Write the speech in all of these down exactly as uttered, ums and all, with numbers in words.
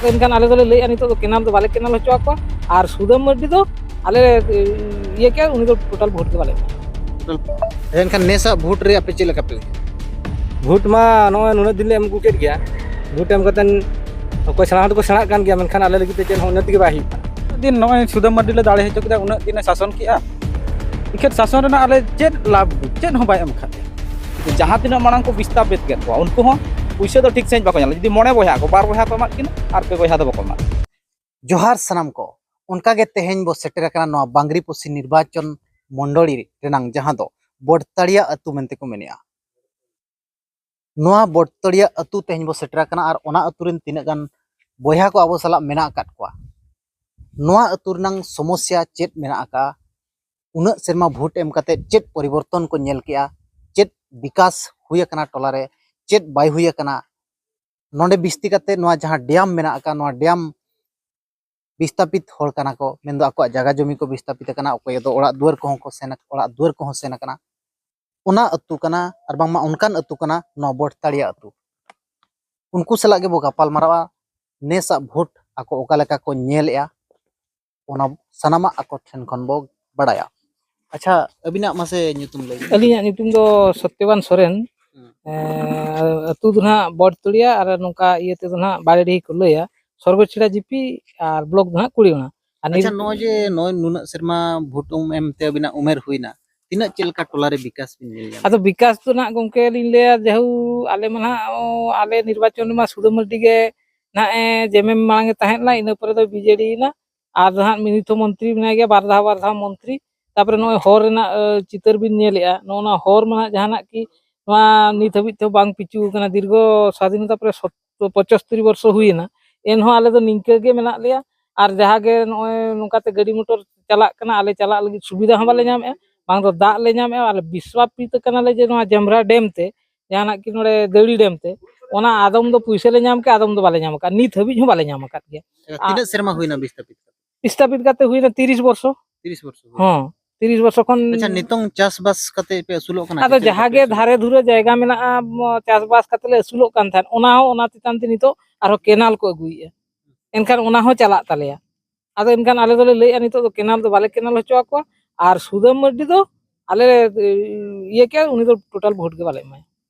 ᱮᱱᱠᱷᱟᱱ ᱟᱞᱮ ᱫᱚᱞᱮ ᱞᱟᱹᱭᱮᱫᱼᱟ, ᱱᱤᱛᱚᱜ ᱫᱚ ᱠᱮᱱᱟᱞ ᱫᱚ ᱵᱟᱞᱮ ᱠᱮᱱᱟᱞ ᱦᱚᱪᱚ ᱟᱠᱚᱣᱟ, ᱟᱨ ᱥᱩᱫᱟᱹᱢ ᱢᱟᱹᱨᱰᱤ ᱫᱚ ᱟᱞᱮ ᱤᱭᱟᱹ ᱠᱮᱭᱟ, ᱩᱱᱤ ᱫᱚ ᱴᱳᱴᱟᱞ ᱵᱷᱳᱴ ᱜᱮ ᱵᱟᱞᱮ ᱮᱢᱟ᱾ ᱮᱱᱠᱷᱟᱱ ᱱᱮᱥᱟᱜ ᱵᱷᱳᱴ ᱨᱮ ᱟᱯᱮ ᱪᱮᱫ ᱞᱮᱠᱟ ᱯᱮ ᱞᱟᱹᱭᱟ? ᱵᱷᱳᱴ ᱢᱟ ᱱᱚᱜᱼᱚᱭ ᱱᱩᱱᱟᱹᱜ ᱫᱤᱱ ᱞᱮ ᱮᱢ ᱟᱹᱜᱩ ᱠᱮᱫ ᱜᱮᱭᱟ, ᱵᱷᱳᱴ ᱮᱢ ᱠᱟᱛᱮ ᱚᱠᱚᱭ ᱥᱮᱬᱟ ᱦᱚᱲ ᱫᱚᱠᱚ ᱥᱮᱬᱟᱜ ᱠᱟᱱ ᱜᱮᱭᱟ, ᱢᱮᱱᱠᱷᱟᱱ ᱟᱞᱮ ᱞᱟᱹᱜᱤᱫ ᱛᱮ ᱪᱮᱫ ᱦᱚᱸ ᱩᱱᱱᱚᱛᱤ ᱜᱮ ᱵᱟᱭ ᱦᱩᱭᱩᱜ ᱠᱟᱱᱟ᱾ ᱩᱱᱟᱹᱜ ᱫᱤᱱ ᱱᱚᱜᱼᱚᱭ ᱥᱩᱫᱟᱹᱢ ᱢᱟᱹᱨᱰᱤ ᱞᱮ ᱫᱟᱲᱮ ᱦᱚᱪᱚ ᱠᱮᱫᱟ, ᱩᱱᱟᱹᱜ ᱫᱤᱱᱮ ᱥᱟᱥᱚᱱ ᱠᱮᱜᱼᱟ, ᱮᱱᱠᱷᱟᱱ ᱥᱟᱥᱚᱱ ᱨᱮᱱᱟᱜ ᱟᱞᱮ ᱪᱮᱫ ᱞᱟᱵᱷ, ᱪᱮᱫ ᱦᱚᱸ ᱵᱟᱭ ᱮᱢ ᱠᱟᱫ ᱞᱮᱭᱟ᱾ ᱡᱟᱦᱟᱸ ᱛᱤᱱᱟᱹᱜ ᱢᱟᱲᱟᱝ ᱠᱚ ᱵᱤᱥᱛᱟᱯᱤᱛ ᱠᱮᱫ ᱠᱚᱣᱟ, ᱩᱱᱠᱩ ᱦᱚᱸ ᱯᱩᱭᱥᱟᱹ ᱫᱚ ᱴᱷᱤᱠ ᱥᱟᱺᱦᱤᱡ ᱵᱟᱠᱚ ᱧᱟᱢ ᱞᱮᱫᱟ᱾ ᱡᱩᱫᱤ ᱢᱚᱬᱮ ᱵᱚᱭᱦᱟ ᱠᱚ, ᱵᱟᱨ ᱵᱚᱭᱦᱟ ᱠᱚ ᱮᱢᱟᱫ ᱠᱤᱱᱟ, ᱟᱨ ᱯᱮ ᱵᱚᱭᱦᱟ ᱫᱚ ᱵᱟᱠᱚ ᱮᱢᱟᱫ ᱠᱤᱱᱟ᱾ ᱡᱚᱦᱟᱨ ᱥᱟᱱᱟᱢ ᱠᱚ᱾ ᱚᱱᱠᱟᱜᱮ ᱛᱮᱦᱮᱧ ᱵᱚ ᱥᱮᱴᱮᱨ ᱟᱠᱟᱱᱟ ᱱᱚᱣᱟ ᱵᱟᱝᱨᱤᱯᱚᱥᱤ ᱱᱤᱨᱵᱟᱪᱚᱱ ᱢᱚᱱᱰᱚᱞᱤ ᱨᱮᱱᱟᱝ, ᱡᱟᱦᱟᱸ ᱫᱚ ᱵᱚᱰᱛᱟᱲᱤᱭᱟ ᱟᱹᱛᱩ ᱢᱮᱱᱛᱮ ᱠᱚ ᱢᱮᱱᱮᱜᱼᱟ᱾ ᱱᱚᱣᱟ ᱵᱚᱰᱛᱟᱲᱤᱭᱟ ᱟᱹᱛᱩ ᱛᱮᱦᱮᱧ ᱵᱚ ᱥᱮᱴᱮᱨ ᱟᱠᱟᱱᱟ, ᱟᱨ ᱚᱱᱟ ᱟᱹᱛᱩ ᱨᱮᱱ ᱛᱤᱱᱟᱹᱜ ᱜᱟᱱ ᱵᱚᱭᱦᱟ ᱠᱚ ᱟᱵᱚ ᱥᱟᱞᱟᱜ ᱢᱮᱱᱟᱜ ᱟᱠᱟᱫ ᱠᱚᱣᱟ, ᱱᱚᱣᱟ ᱟᱹᱛᱩ ᱨᱮᱱᱟᱝ ᱥᱚᱢᱚᱥᱥᱟ ᱪᱮᱫ ᱢᱮᱱᱟᱜ ᱟᱠᱟᱫᱼᱟ, ᱩᱱᱟᱹᱜ ᱥᱮᱨᱢᱟ ᱵᱷᱳᱴ ᱮᱢ ᱠᱟᱛᱮ ᱪᱮᱫ ᱯᱚᱨᱤᱵᱚᱨᱛᱚᱱ ᱠᱚ ᱧᱮᱞ ᱠᱮᱜᱼᱟ, ᱪᱮᱫ ᱵᱤᱠᱟᱥ ᱦᱩᱭ ᱟᱠᱟᱱᱟ ᱴᱚᱞᱟ ᱨᱮ, ᱪᱮᱫ ᱵᱟᱭ ᱦᱩᱭ ᱟᱠᱟᱱᱟ, ᱱᱚᱰᱮ ᱵᱤᱥᱛᱤ ᱠᱟᱛᱮ ᱱᱚᱣᱟ ᱡᱟᱦᱟᱸ ᱰᱮᱢ ᱢᱮᱱᱟᱜ ᱟᱠᱟᱫ, ᱱᱚᱣᱟ ᱰᱮᱢ ᱵᱤᱥᱛᱟᱯᱤᱛ ᱦᱚᱲ ᱠᱟᱱᱟ ᱠᱚ, ᱢᱮᱱᱫᱚ ᱟᱠᱚᱣᱟᱜ ᱡᱟᱭᱜᱟ ᱡᱚᱢᱤ ᱠᱚ ᱵᱤᱥᱛᱟᱯᱤᱛ ᱟᱠᱟᱱᱟ, ᱚᱠᱚᱭ ᱫᱚ ᱚᱲᱟᱜ ᱫᱩᱣᱟᱹᱨ ᱠᱚᱦᱚᱸ ᱠᱚ ᱥᱮᱱ, ᱚᱲᱟᱜ ᱫᱩᱣᱟᱹᱨ ᱠᱚᱦᱚᱸ ᱥᱮᱱ ᱟᱠᱟᱱᱟ᱾ ᱚᱱᱟ ᱟᱹᱛᱩ ᱠᱟᱱᱟ, ᱟᱨ ᱵᱟᱝᱢᱟ ᱚᱱᱠᱟᱱ ᱟᱹᱛᱩ ᱠᱟᱱᱟ ᱱᱚᱣᱟ ᱵᱚᱴᱛᱟᱲᱤᱭᱟ ᱟᱹᱛᱩ᱾ ᱩᱱᱠᱩ ᱥᱟᱞᱟᱜ ᱜᱮᱵᱚ ᱜᱟᱯᱟᱞ ᱢᱟᱨᱟᱣᱟ, ᱱᱮᱥᱟᱜ ᱵᱷᱳᱴ ᱟᱠᱚ ᱚᱠᱟ ᱞᱮᱠᱟ ᱠᱚ ᱧᱮᱞᱮᱜᱼᱟ, ᱚᱱᱟ ᱥᱟᱱᱟᱢᱟᱜ ᱟᱠᱚ ᱴᱷᱮᱱ ᱠᱷᱚᱱ ᱵᱚ ᱵᱟᱲᱟᱭᱟ᱾ ᱟᱪᱪᱷᱟ, ᱟᱹᱵᱤᱱᱟᱜ ᱢᱟᱥᱮ ᱧᱩᱛᱩᱢ ᱞᱟᱹᱭ ᱵᱤᱱ᱾ ᱟᱹᱞᱤᱧᱟᱜ ᱧᱩᱛᱩᱢ ᱫᱚ ᱥᱚᱛᱭᱚᱵᱟᱱ ᱥᱚᱨᱮᱱ᱾ ᱦᱩᱸ᱾ ᱮᱸ, ᱟᱹᱛᱩ ᱫᱚ ᱱᱟᱦᱟᱜ ᱵᱚᱴᱛᱩᱲᱤᱭᱟ, ᱟᱨ ᱱᱚᱝᱠᱟ ᱤᱭᱟᱹ ᱛᱮᱫᱚ ᱱᱟᱦᱟᱜ ᱵᱟᱲᱮᱰᱤᱦᱤ ᱠᱚ ᱞᱟᱹᱭᱟ, ᱥᱚᱨᱜᱚᱪᱷᱤᱲᱟ ᱡᱤᱯᱤ, ᱟᱨ ᱵᱞᱚᱠ ᱫᱚ ᱱᱟᱦᱟᱜ ᱠᱩᱲᱤ ᱚᱱᱟ᱾ ᱟᱨ ᱟᱪᱪᱷᱟ, ᱱᱤᱨ- ᱱᱚᱜᱼᱚᱭ ᱡᱮ ᱱᱚᱜᱼᱚᱭ ᱱᱩᱱᱟᱹᱜ ᱥᱮᱨᱢᱟ ᱵᱷᱳᱴ ᱮᱢ ᱮᱢ ᱛᱮ ᱟᱹᱵᱤᱱᱟᱜ ᱩᱢᱮᱨ ᱦᱩᱭᱱᱟ, ᱛᱤᱱᱟᱹᱜ ᱪᱮᱫ ᱞᱮᱠᱟ ᱴᱚᱞᱟ ᱨᱮ ᱵᱤᱠᱟᱥ ᱵᱤᱱ ᱧᱮᱞ ᱧᱟᱢ ᱟᱫᱚ ᱠᱮᱫᱟ? ᱵᱤᱠᱟᱥ ᱫᱚ ᱱᱟᱦᱟᱜ ᱜᱚᱢᱠᱮ ᱞᱤᱧ ᱞᱟᱹᱭᱟ, ᱡᱮᱦᱩ ᱟᱞᱮ ᱢᱟ ᱱᱟᱦᱟᱜ, ᱚ, ᱟᱞᱮ ᱱᱤᱨᱵᱟᱪᱚᱱ ᱨᱮᱢᱟ ᱥᱩᱫᱷᱟᱹ ᱢᱟᱹᱨᱰᱤ ᱜᱮ ᱱᱟᱦᱟᱜ ᱮ ᱡᱮᱢᱮᱢ ᱢᱟᱲᱟᱝ ᱮ ᱛᱟᱦᱮᱸ ᱞᱮᱱᱟ, ᱤᱱᱟᱹ ᱯᱚᱨᱮ ᱫᱚ ᱵᱤᱡᱮᱰᱤ ᱭᱮᱱᱟ᱾ ᱟᱨ ᱫᱚ ᱦᱟᱸᱜ ᱱᱤᱛ ᱦᱚᱸ ᱢᱚᱱᱛᱨᱤ ᱢᱮᱱᱟᱭ ᱜᱮᱭᱟ, ᱵᱟᱨ ᱫᱷᱟᱣ ᱵᱟᱨ ᱫᱷᱟᱣ ᱢᱚᱱᱛᱨᱤ᱾ ᱛᱟᱯᱚᱨᱮ ᱱᱚᱜᱼᱚᱭ ᱦᱚᱨ ᱨᱮᱱᱟᱜ, ᱮ, ᱪᱤᱛᱟᱹᱨ ᱵᱤᱱ ᱧᱮᱞᱮᱜᱼᱟ, ᱱᱚᱜᱼᱚ ᱱᱚᱣᱟ ᱦᱚᱨ ᱢᱟ ᱱᱟᱦᱟᱜ ᱡᱟᱦᱟᱱᱟᱜ ᱠᱤ ᱱᱚᱣᱟ ᱱᱤᱛ ᱦᱟᱹᱵᱤᱡ ᱛᱮᱦᱚᱸ ᱵᱟᱝ ᱯᱤᱪᱩ ᱟᱠᱟᱱᱟ᱾ ᱫᱤᱨᱜᱷᱚ ᱥᱟᱫᱷᱤᱱᱚᱛᱟ ᱯᱚᱨᱮ ᱥᱚᱛ-, ᱯᱚᱸᱪᱟᱛᱛᱳᱨ ᱵᱚᱨᱥᱚ ᱦᱩᱭᱮᱱᱟ, ᱮᱱᱦᱚᱸ ᱟᱞᱮ ᱫᱚ ᱱᱤᱝᱠᱟᱹ ᱜᱮ ᱢᱮᱱᱟᱜ ᱞᱮᱭᱟ᱾ ᱟᱨ ᱡᱟᱦᱟᱸ ᱜᱮ ᱱᱚᱜᱼᱚᱭ ᱱᱚᱝᱠᱟᱛᱮ ᱜᱟᱹᱰᱤ ᱢᱚᱴᱚᱨ ᱪᱟᱞᱟᱜ ᱠᱟᱱᱟ, ᱟᱞᱮ ᱪᱟᱞᱟᱜ ᱞᱟᱹᱜᱤᱫ ᱥᱩᱵᱤᱫᱷᱟ ᱦᱚᱸ ᱵᱟᱞᱮ ᱧᱟᱢᱮᱜᱼᱟ, ᱵᱟᱝ ᱫᱚ ᱫᱟᱜ ᱞᱮ ᱧᱟᱢᱮᱜᱼᱟ᱾ ᱟᱞᱮ ᱵᱤᱥᱣᱟᱯᱤᱛ ᱠᱟᱱᱟᱞᱮ ᱡᱮ ᱱᱚᱣᱟ ᱡᱟᱢᱨᱟ ᱰᱮᱢ ᱛᱮ, ᱡᱟᱦᱟᱱᱟᱜ ᱠᱤ ᱱᱚᱰᱮ ᱫᱟᱹᱲᱤ ᱰᱮᱢ ᱛᱮ, ᱚᱱᱟ ᱟᱫᱚᱢ ᱫᱚ ᱯᱩᱭᱥᱟᱹ ᱞᱮ ᱧᱟᱢ ᱠᱮᱜᱼᱟ, ᱟᱫᱚᱢ ᱫᱚ ᱵᱟᱞᱮ ᱧᱟᱢ ᱟᱠᱟᱫ, ᱱᱤᱛ ᱦᱟᱹᱵᱤᱡ ᱦᱚᱸ ᱵᱟᱞᱮ ᱧᱟᱢ ᱟᱠᱟᱫ ᱜᱮᱭᱟ᱾ ᱟᱪᱪᱷᱟ, ᱛᱤᱱᱟᱹᱜ ᱥᱮᱨᱢᱟ ᱦᱩᱭᱱᱟ ᱵᱤᱥᱛᱟᱯᱤᱛ ᱠᱟᱛᱮ? ᱵᱤᱥᱛᱟᱯᱤᱛ ᱠᱟᱛᱮ ᱦᱩᱭᱱᱟ ᱛᱤᱨᱤᱥ ᱵᱚᱨᱥᱚ᱾ ᱛᱤᱨᱤᱥ ᱵᱚᱨᱥᱚ ᱦᱩᱭᱱᱟ᱾ ᱦᱚᱸ, ᱛᱤᱨᱤᱥ ᱵᱚᱨᱥᱚ ᱠᱷᱚᱱ᱾ ᱟᱪᱪᱷᱟ, ᱱᱤᱛᱚᱝ ᱪᱟᱥᱵᱟᱥ ᱠᱟᱛᱮ ᱯᱮ ᱟᱹᱥᱩᱞᱚᱜ ᱠᱟᱱᱟ ᱟᱫᱚ ᱥᱮ ᱪᱮᱫ ᱡᱟᱦᱟᱸ ᱞᱮᱠᱟ ᱜᱮ ᱯᱮ ᱟᱹᱥᱩᱞᱚᱜ ᱫᱷᱟᱨᱮ ᱫᱷᱩᱨᱟᱹ ᱡᱟᱭᱜᱟ ᱢᱮᱱᱟᱜᱼᱟ, ᱢ-, ᱪᱟᱥᱵᱟᱥ ᱠᱟᱛᱮ ᱞᱮ ᱟᱹᱥᱩᱞᱚᱜ ᱠᱟᱱ ᱛᱟᱦᱮᱸᱫ, ᱚᱱᱟ ᱦᱚᱸ ᱚᱱᱟ ᱪᱮᱛᱟᱱ ᱛᱮ ᱱᱤᱛᱚᱜ ᱟᱨᱦᱚᱸ ᱠᱮᱱᱟᱞ ᱠᱚ ᱟᱹᱜᱩᱭᱮᱫᱼᱟ᱾ ᱮᱱᱠᱷᱟᱱ ᱚᱱᱟ ᱦᱚᱸ ᱪᱟᱞᱟᱜ ᱛᱟᱞᱮᱭᱟ᱾ ᱟᱫᱚ ᱮᱱᱠᱷᱟᱱ ᱟᱞᱮ ᱫᱚᱞᱮ ᱞᱟᱹᱭᱮᱫᱼᱟ, ᱱᱤᱛᱚᱜ ᱫᱚ ᱠᱮᱱᱟᱞ ᱫᱚ ᱵᱟᱞᱮ ᱠᱮᱱᱟᱞ ᱦᱚᱪᱚ ᱟᱠᱚᱣᱟ, ᱟᱨ ᱥᱩᱫᱟᱹᱢ ᱢᱟᱹᱨᱰᱤ ᱫᱚ ᱟᱞᱮ ᱤᱭᱟᱹ ᱠᱮᱭᱟ, ᱩᱱᱤ ᱫᱚ ᱴᱳᱴᱟᱞ ᱵᱷᱳᱴ ᱜᱮ ᱵᱟᱞᱮ ᱮᱢᱟᱭᱟ᱾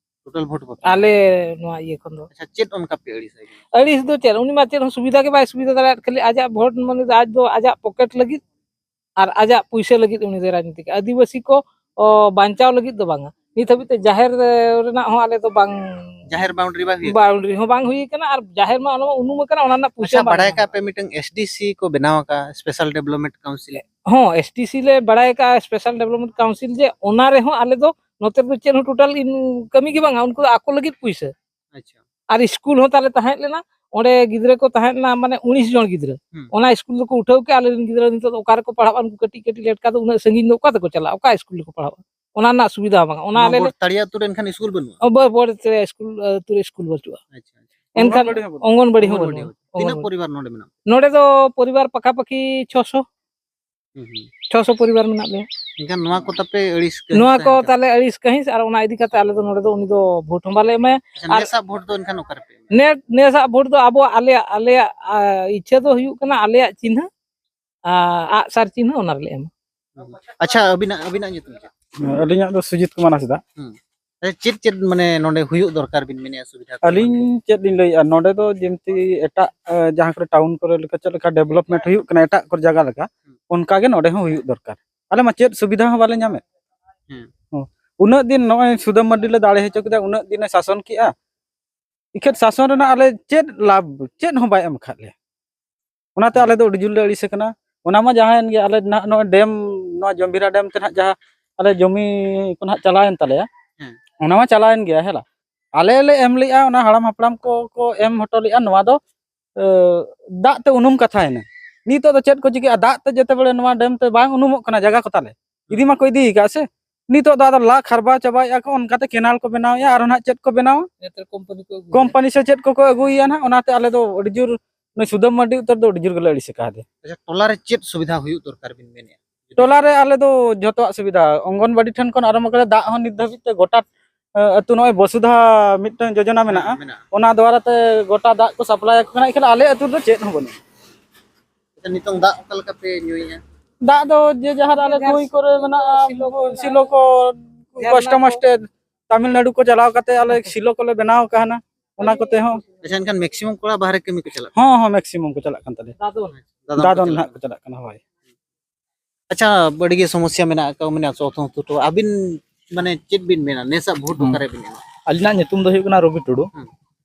ᱴᱳᱴᱟᱞ ᱵᱷᱳᱴ ᱵᱟᱯᱮ ᱟᱞᱮ ᱱᱚᱣᱟ ᱤᱭᱟᱹ ᱠᱷᱚᱱ ᱫᱚ᱾ ᱟᱪᱪᱷᱟ, ᱪᱮᱫ ᱚᱱᱠᱟ ᱯᱮ ᱟᱹᱲᱤᱥ ᱟᱭ ᱠᱟᱱᱟ? ᱟᱹᱲᱤᱥ ᱫᱚ ᱪᱮᱫ, ᱩᱱᱤ ᱢᱟ ᱪᱮᱫ ᱦᱚᱸ ᱥᱩᱵᱤᱫᱷᱟ ᱜᱮ ᱵᱟᱭ ᱥᱩᱵᱤᱫᱷᱟ ᱫᱟᱲᱮᱭᱟᱜ, ᱠᱷᱟᱹᱞᱤ ᱟᱡᱟᱜ ᱵᱷᱳᱴ ᱢᱟᱱᱮ ᱫᱚ ᱟᱡ ᱫᱚ ᱟᱡᱟᱜ ᱯᱚᱠᱮᱴ ᱞᱟᱹᱜᱤᱫ ᱟᱨ ᱟᱡᱟᱜ ᱯᱩᱭᱥᱟᱹ ᱞᱟᱹᱜᱤᱫ ᱩᱱᱤ ᱫᱚ ᱨᱟᱡᱽᱱᱤᱛᱤ ᱠᱟᱱᱟ᱾ ᱟᱹᱫᱤᱵᱟᱹᱥᱤ ᱠᱚ ᱚ, ᱵᱟᱧᱪᱟᱣ ᱞᱟᱹᱜᱤᱫ ᱫᱚ ᱵᱟᱝᱟ᱾ ᱱᱤᱛ ᱦᱟᱹᱵᱤᱡ ᱛᱮ ᱡᱟᱦᱮᱨ ᱨᱮᱱᱟᱜ ᱦᱚᱸ ᱟᱞᱮ ᱫᱚ ᱵᱟᱝ, ᱡᱟᱦᱮᱨ ᱵᱟᱣᱩᱱᱰᱟᱨᱤ ᱵᱟᱭ ᱦᱩᱭᱩᱜ ᱵᱟᱣᱩᱱᱰᱟᱨᱤ ᱦᱚᱸ ᱵᱟᱝ ᱦᱩᱭ ᱟᱠᱟᱱᱟ, ᱟᱨ ᱡᱟᱦᱮᱨ ᱢᱟ ᱚᱱᱟ ᱢᱟ ᱩᱱᱩᱢ ᱟᱠᱟᱱᱟ, ᱚᱱᱟ ᱨᱮᱱᱟᱜ ᱯᱩᱭᱥᱟᱹ ᱟᱪᱪᱷᱟ, ᱦᱚᱸ ᱵᱟᱝ ᱵᱟᱰᱟᱭ ᱧᱟᱢᱚᱜ ᱠᱟᱜ ᱯᱮ ᱢᱤᱫᱴᱟᱝ ᱮᱥᱰᱤᱥᱤ ᱠᱚ ᱵᱮᱱᱟᱣ ᱟᱠᱟᱫ, ᱥᱯᱮᱥᱟᱞ ᱰᱮᱵᱷᱞᱚᱯᱢᱮᱱᱴ ᱠᱟᱣᱩᱱᱥᱤᱞ᱾ ᱠᱟᱱᱟ᱾ ᱦᱚᱸ, ᱮᱥᱰᱤᱥᱤ ᱞᱮ ᱵᱟᱲᱟᱭ ᱟᱠᱟᱫᱼᱟ, ᱥᱯᱮᱥᱟᱞ ᱰᱮᱵᱷᱞᱚᱯᱢᱮᱱᱴ ᱠᱟᱣᱩᱱᱥᱤᱞ, ᱡᱮ ᱚᱱᱟ ᱨᱮᱦᱚᱸ ᱟᱞᱮ ᱫᱚ ᱱᱚᱛᱮ ᱨᱮᱫᱚ ᱪᱮᱫ ᱦᱚᱸ ᱴᱳᱴᱟᱞ ᱠᱟᱹᱢᱤ ᱜᱮ ᱵᱟᱝᱟ, ᱩᱱᱠᱩ ᱫᱚ ᱟᱠᱚ ᱞᱟᱹᱜᱤᱫ ᱯᱩᱭᱥᱟᱹ᱾ ᱟᱪᱪᱷᱟ᱾ ᱟᱨ ᱥᱠᱩᱞ ᱦᱚᱸ ᱛᱟᱞᱮ ᱛᱟᱦᱮᱸ ᱞᱮᱱᱟ, ᱚᱸᱰᱮ ᱜᱤᱫᱽᱨᱟᱹ ᱠᱚ ᱛᱟᱦᱮᱸ ᱞᱮᱱᱟ ᱢᱟᱱᱮ ᱩᱱᱤᱥ ᱡᱚᱱ ᱜᱤᱫᱽᱨᱟᱹ᱾ ᱦᱩᱸ᱾ ᱚᱱᱟ ᱥᱠᱩᱞ ᱫᱚᱠᱚ ᱩᱴᱷᱟᱹᱣ ᱠᱮᱜᱼᱟ, ᱟᱞᱮ ᱨᱮᱱ ᱜᱤᱫᱽᱨᱟᱹ ᱱᱤᱛᱚᱜ ᱫᱚ ᱚᱠᱟ ᱨᱮᱠᱚ ᱯᱟᱲᱦᱟᱜᱼᱟ? ᱩᱱᱠᱩ ᱠᱟᱹᱴᱤᱡ ᱠᱟᱹᱴᱤᱡ ᱞᱮᱴᱠᱟ ᱫᱚ ᱩᱱᱟᱹᱜ ᱥᱟᱺᱜᱤᱧ ᱫᱚ ᱚᱠᱟ ᱛᱮᱠᱚ ᱪᱟᱞᱟᱜᱼᱟ? ᱚᱠᱟ ᱥᱠᱩᱞ ᱨᱮᱠᱚ ᱯᱟᱲᱦᱟᱜᱼᱟ? ᱚᱱᱟ ᱨᱮᱱᱟᱜ ᱥᱩᱵᱤᱫᱷᱟ ᱦᱚᱸ ᱵᱟᱝᱟ᱾ ᱚᱱᱟ ᱱᱚᱣᱟ ᱟᱞᱮ ᱞᱮ ᱵᱚᱨ-, ᱛᱟᱲᱤᱭᱟ ᱟᱹᱛᱩ ᱨᱮ ᱮᱱᱠᱷᱟᱱ ᱥᱠᱩᱞ ᱵᱟᱹᱱᱩᱜᱼᱟ? ᱚ, ᱵᱟᱹ-, ᱵᱚᱨ ᱛᱮ ᱥᱠᱩᱞ, ᱟᱹᱛᱩ ᱨᱮ ᱥᱠᱩᱞ ᱵᱟᱹᱪᱩᱜᱼᱟ᱾ ᱟᱪᱪᱷᱟ, ᱟᱪᱪᱷᱟ᱾ ᱮᱱᱠᱷᱟᱱ ᱚᱝᱜᱚᱱᱵᱟᱲᱤ ᱦᱚᱸ ᱵᱟᱹᱱᱩᱜᱼᱟ? ᱚᱝᱜᱚᱱᱵᱟᱲᱤ ᱦᱚᱸ ᱚᱝᱜᱚᱱᱵᱟᱲᱤ ᱵᱟᱹᱱᱩᱜᱼᱟ᱾ ᱦᱚᱸ᱾ ᱛᱤᱱᱟᱹᱜ ᱚᱝᱜᱚᱱᱵᱟᱲᱤ᱾ ᱯᱚᱨᱤᱵᱟᱨ ᱱᱚᱰᱮ ᱢᱮᱱᱟᱜᱼᱟ? ᱱᱚᱰᱮ ᱫᱚ ᱯᱚᱨᱤᱵᱟᱨ ᱯᱟᱠᱟᱯᱟᱠᱤ ᱪᱷᱚᱥᱚ, ᱦᱩᱸ, ᱦᱩᱸ᱾ ᱪᱷᱚᱥᱚ ᱯᱚᱨᱤᱵᱟᱨ ᱢᱮᱱᱟᱜ ᱞᱮᱭᱟ᱾ ᱮᱱᱠᱷᱟᱱ ᱱᱚᱣᱟ ᱠᱚ ᱛᱟᱯᱮ ᱟᱹᱲᱤᱥ ᱠᱟᱹᱦᱤᱥ ᱱᱚᱣᱟ ᱠᱚ ᱛᱟᱦᱮᱸ ᱠᱟᱱᱟ? ᱛᱟᱞᱮ ᱟᱹᱲᱤᱥ ᱠᱟᱹᱦᱤᱥ, ᱟᱨ ᱚᱱᱟ ᱤᱫᱤ ᱠᱟᱛᱮ ᱟᱞᱮ ᱫᱚ ᱱᱚᱰᱮ ᱫᱚ ᱩᱱᱤ ᱫᱚ ᱵᱷᱳᱴ ᱦᱚᱸ ᱵᱟᱞᱮ ᱮᱢᱟᱭᱟ᱾ ᱟᱪᱪᱷᱟ, ᱟᱨ ᱱᱮᱥᱟᱜ ᱵᱷᱳᱴ ᱫᱚ ᱮᱱᱠᱷᱟᱱ ᱚᱠᱟ ᱨᱮᱯᱮ ᱮᱢᱟ? ᱱᱮ-, ᱱᱮᱥᱟᱜ ᱵᱷᱳᱴ ᱫᱚ ᱟᱵᱚᱣᱟᱜ, ᱟᱞᱮᱭᱟᱜ, ᱟᱞᱮᱭᱟᱜ, ᱟ, ᱤᱪᱪᱷᱟᱹ ᱫᱚ ᱦᱩᱭᱩᱜ ᱠᱟᱱᱟ ᱟᱞᱮᱭᱟᱜ ᱪᱤᱱᱦᱟᱹ, ᱟ, ᱟᱜᱼᱥᱟᱨ ᱪᱤᱱᱦᱟᱹ, ᱚᱱᱟ ᱨᱮᱞᱮ ᱮᱢᱟ᱾ ᱟᱪᱪᱷᱟ, ᱟᱹᱵᱤᱱᱟᱜ, ᱟᱹᱵᱤᱱᱟᱜ ᱧᱩᱛᱩᱢ ᱪᱮᱫ? ᱟᱹᱞᱤᱧᱟᱜ ᱫᱚ ᱥᱩᱡᱤᱛ ᱠᱩᱢᱟᱨ ᱦᱟᱸᱥᱫᱟ᱾ ᱟᱪᱪᱷᱟ, ᱪᱮᱫ ᱪᱮᱫ ᱢᱟᱱᱮ ᱱᱚᱰᱮ ᱦᱩᱭᱩᱜ ᱫᱚᱨᱠᱟᱨ ᱵᱤᱱ ᱢᱮᱱᱮᱫᱼᱟ ᱥᱩᱵᱤᱫᱷᱟ ᱠᱚ? ᱟᱹᱞᱤᱧ ᱪᱮᱫ ᱞᱤᱧ ᱞᱟᱹᱭᱮᱫᱼᱟ, ᱱᱚᱰᱮ ᱫᱚ ᱡᱮᱢᱛᱤ ᱮᱴᱟᱜ, ᱮ, ᱡᱟᱦᱟᱸ ᱠᱚᱨᱮ ᱴᱟᱣᱩᱱ ᱠᱚᱨᱮ ᱞᱮᱠᱟ ᱪᱮᱫ ᱞᱮᱠᱟ ᱰᱮᱵᱷᱞᱚᱯᱢᱮᱱᱴ ᱦᱩᱭᱩᱜ ᱠᱟᱱᱟ ᱮᱴᱟᱜ ᱠᱚᱨᱮ ᱡᱟᱭᱜᱟ ᱞᱮᱠᱟ, ᱚᱱᱠᱟ ᱜᱮ ᱱᱚᱰᱮ ᱦᱚᱸ ᱦᱩᱭᱩᱜ ᱫᱚᱨᱠᱟᱨ᱾ ᱟᱞᱮ ᱢᱟ ᱪᱮᱫ ᱥᱩᱵᱤᱫᱷᱟ ᱦᱚᱸ ᱵᱟᱞᱮ ᱧᱟᱢᱮᱫ᱾ ᱦᱮᱸ᱾ ᱦᱚᱸ᱾ ᱩᱱᱟᱹᱜ ᱫᱤᱱ ᱱᱚᱜᱼᱚᱭ ᱥᱩᱫᱟᱹᱢ ᱢᱟᱨᱰᱤ ᱞᱮ ᱫᱟᱲᱮ ᱦᱚᱪᱚ ᱠᱮᱫᱟ, ᱩᱱᱟᱹᱜ ᱫᱤᱱᱮ ᱥᱟᱥᱚᱱ ᱠᱮᱜᱼᱟ, ᱤᱠᱷᱟᱹᱱ ᱥᱟᱥᱚᱱ ᱨᱮᱱᱟᱜ ᱟᱞᱮ ᱪᱮᱫ ᱞᱟᱵᱷ, ᱪᱮᱫ ᱦᱚᱸ ᱵᱟᱭ ᱮᱢ ᱟᱠᱟᱫ ᱞᱮᱭᱟ᱾ ᱚᱱᱟᱛᱮ ᱟᱞᱮ ᱫᱚ ᱟᱹᱰᱤ ᱡᱳᱨ ᱞᱮ ᱟᱹᱲᱤᱥ ᱟᱠᱟᱱᱟ᱾ ᱚᱱᱟ ᱢᱟ ᱡᱟᱦᱟᱸᱭᱮᱱ ᱜᱮ, ᱟᱞᱮ ᱱᱟᱦᱟᱜ ᱱᱚᱜᱼᱚᱭ ᱰᱮᱢ, ᱱᱚᱣᱟ ᱡᱚᱢᱵᱷᱤᱨᱟ ᱰᱮᱢ ᱛᱮ ᱱᱟᱦᱟᱜ ᱡᱟᱦᱟᱸ ᱟᱞᱮ ᱡᱚᱢᱤ ᱠᱚ ᱱᱟᱦᱟᱜ ᱪᱟᱞᱟᱣᱮᱱ ᱛᱟᱞᱮᱭᱟ, ᱦᱮᱸ᱾ ᱚᱱᱟ ᱢᱟ ᱪᱟᱞᱟᱣᱮᱱ ᱜᱮᱭᱟ, ᱦᱮᱸ ᱞᱟ᱾ ᱟᱞᱮ ᱞᱮ ᱮᱢ ᱞᱮᱜᱼᱟ, ᱚᱱᱟ ᱦᱟᱲᱟᱢ ᱦᱟᱯᱲᱟᱢ ᱠᱚ ᱠᱚ ᱮᱢ ᱦᱚᱴᱚ ᱞᱮᱜᱼᱟ᱾ ᱱᱚᱣᱟ ᱫᱚ, ᱮ, ᱫᱟᱜ ᱛᱮ ᱩᱱᱩᱢ ᱠᱟᱛᱷᱟᱭᱮᱱᱟ᱾ ᱱᱤᱛᱚᱜ ᱫᱚ ᱪᱮᱫ ᱠᱚ ᱪᱤᱠᱟᱹᱜᱼᱟ? ᱫᱟᱜ ᱛᱮ ᱡᱮᱛᱮ ᱵᱮᱲᱮ ᱱᱚᱣᱟ ᱰᱮᱢ ᱛᱮ ᱵᱟᱝ ᱩᱱᱩᱢᱚᱜ ᱠᱟᱱᱟ, ᱡᱟᱭᱜᱟ ᱠᱚ ᱛᱟᱞᱮ ᱤᱫᱤ ᱢᱟᱠᱚ ᱤᱫᱤ ᱟᱠᱟᱫ ᱥᱮ᱾ ᱱᱤᱛᱚᱜ ᱫᱚ ᱟᱫᱚ ᱞᱟ ᱠᱷᱟᱨᱵᱟ ᱪᱟᱵᱟᱭᱮᱫᱼᱟ ᱠᱚ, ᱚᱱᱠᱟᱛᱮ ᱠᱮᱱᱟᱞ ᱠᱚ ᱵᱮᱱᱟᱣᱮᱫᱼᱟ, ᱟᱨᱚ ᱱᱟᱦᱟᱜ ᱪᱮᱫ ᱠᱠᱚ ᱵᱮᱱᱟᱣᱟ, ᱱᱮᱛᱟᱨ ᱠᱳᱢᱯᱟᱱᱤ ᱠᱚ ᱟᱹᱜᱩᱭᱟ᱾ ᱠᱳᱢᱯᱟᱱᱤ ᱥᱮ ᱪᱮᱫ ᱠᱚᱠᱚ ᱟᱹᱜᱩᱭᱮᱫᱼᱟ ᱱᱟᱦᱟᱜ, ᱚᱱᱟᱛᱮ ᱟᱞᱮ ᱫᱚ ᱟᱹᱰᱤ ᱡᱳᱨ ᱱᱩᱭ ᱥᱩᱫᱟᱹᱢ ᱢᱟᱨᱰᱤ ᱩᱛᱟᱹᱨ ᱫᱚ ᱟᱹᱰᱤ ᱡᱳᱨ ᱜᱮᱞᱮ ᱟᱹᱲᱤᱥ ᱟᱠᱟᱫᱮ᱾ ᱟᱪᱪᱷᱟ, ᱴᱚᱞᱟ ᱨᱮ ᱪᱮᱫ ᱥᱩᱵᱤᱫᱷᱟ ᱦᱩᱭᱩᱜ ᱫᱚᱨᱠᱟᱨ ᱵᱤᱱ ᱢᱮᱱᱮᱫᱼᱟ? ᱴᱚᱞᱟ ᱨᱮ ᱟᱞᱮ ᱫᱚ ᱡᱚᱛᱚᱣᱟᱜ ᱥᱩᱵᱤᱫᱷᱟ, ᱚᱝᱜᱚᱱᱵᱟᱲᱤ ᱴᱷᱮᱱ ᱠᱷᱚᱱ ᱟᱨᱟᱢᱵᱷᱚ ᱠᱟᱛᱮ ᱫᱟᱜ ᱦᱚᱸ ᱱᱤᱛ ᱫᱷᱟᱹᱵᱤᱡ ᱛᱮ ᱜᱚᱴᱟ ᱟᱹᱛᱩ ᱱᱚᱜᱼᱚᱭ ᱵᱚᱥᱩᱫᱷᱟ ᱢᱤᱫᱴᱟᱝ ᱡᱳᱡᱚᱱᱟ ᱢᱮᱱᱟᱜᱼᱟ᱾ ᱢᱮᱱᱟᱜᱼᱟ᱾ ᱚᱱᱟ ᱫᱣᱟᱨᱟ ᱛᱮ ᱜᱚᱴᱟ ᱫᱟᱜ ᱠᱚ ᱥᱟᱯᱞᱟᱭ ᱟᱠᱚ ᱠᱟᱱᱟ᱾ ᱮᱱᱠᱷᱟᱱ ᱟᱞᱮ ᱟᱹᱛᱩ ᱨᱮᱫᱚ ᱪᱮᱫ ᱦᱚᱸ ᱵᱟᱹᱱᱩᱜᱼᱟ᱾ ᱟᱪᱪᱷᱟ, ᱱᱤᱛᱚᱝ ᱫᱟᱜ ᱚᱠᱟ ᱞᱮᱠᱟ ᱯᱮ ᱧᱩᱭᱮᱫᱼᱟ? ᱫᱟᱜ ᱫᱚ ᱡᱮ ᱡᱟᱦᱟᱸ ᱟᱞᱮ ᱠᱩᱧ ᱠᱚᱨᱮ ᱢᱮᱱᱟᱜᱼᱟ, ᱥᱤᱞᱚ ᱠᱚ ᱠᱚᱥᱴᱮ ᱢᱚᱥᱴᱮ ᱛᱟᱢᱤᱞᱱᱟᱲᱩ ᱠᱚ ᱪᱟᱞᱟᱣ ᱠᱟᱛᱮ ᱟᱞᱮ ᱥᱤᱞᱚ ᱠᱚᱞᱮ ᱵᱮᱱᱟᱣ ᱟᱠᱟᱫᱼᱟ, ᱚᱱᱟ ᱠᱚᱛᱮ ᱦᱚᱸ᱾ ᱟᱪᱪᱷᱟ, ᱮᱱᱠᱷᱟᱱ ᱢᱮᱠᱥᱤᱢᱟᱢ ᱠᱚᱲᱟ ᱵᱟᱦᱨᱮ ᱠᱟᱹᱢᱤ ᱠᱚ ᱪᱟᱞᱟᱜ ᱠᱟᱱᱟ? ᱦᱚᱸ, ᱦᱚᱸ, ᱢᱮᱠᱥᱤᱢᱟᱢ ᱠᱚ ᱪᱟᱞᱟᱜ ᱠᱟᱱ ᱛᱟᱞᱮᱭᱟ᱾ ᱫᱟᱫᱚᱱ ᱫᱟᱫᱚᱱ ᱠᱚ ᱪᱟᱞᱟᱜ ᱱᱟᱦᱟᱜ ᱠᱚ ᱪᱟᱞᱟᱜ ᱠᱟᱱᱟ, ᱦᱳᱭ᱾ ᱟᱪᱪᱷᱟ, ᱟᱹᱰᱤ ᱜᱮ ᱥᱚᱢᱚᱥᱥᱟ ᱢᱮᱱᱟᱜ ᱟᱠᱟᱫ, ᱢᱮᱱᱟᱜ ᱥᱚᱛᱚᱱᱛᱨᱚ᱾ ᱟᱹᱵᱤᱱ ᱢᱟᱱᱮ ᱪᱮᱫ ᱵᱤᱱ ᱢᱮᱱᱟ, ᱱᱮᱥᱟᱜ ᱵᱷᱳᱴ ᱦᱩᱸ᱾ ᱚᱠᱟᱨᱮ ᱵᱤᱱ ᱮᱢᱟ? ᱟᱹᱞᱤᱧᱟᱜ ᱧᱩᱛᱩᱢ ᱫᱚ ᱦᱩᱭᱩᱜ ᱠᱟᱱᱟ ᱨᱚᱵᱤ ᱴᱩᱰᱩ᱾ ᱦᱩᱸ᱾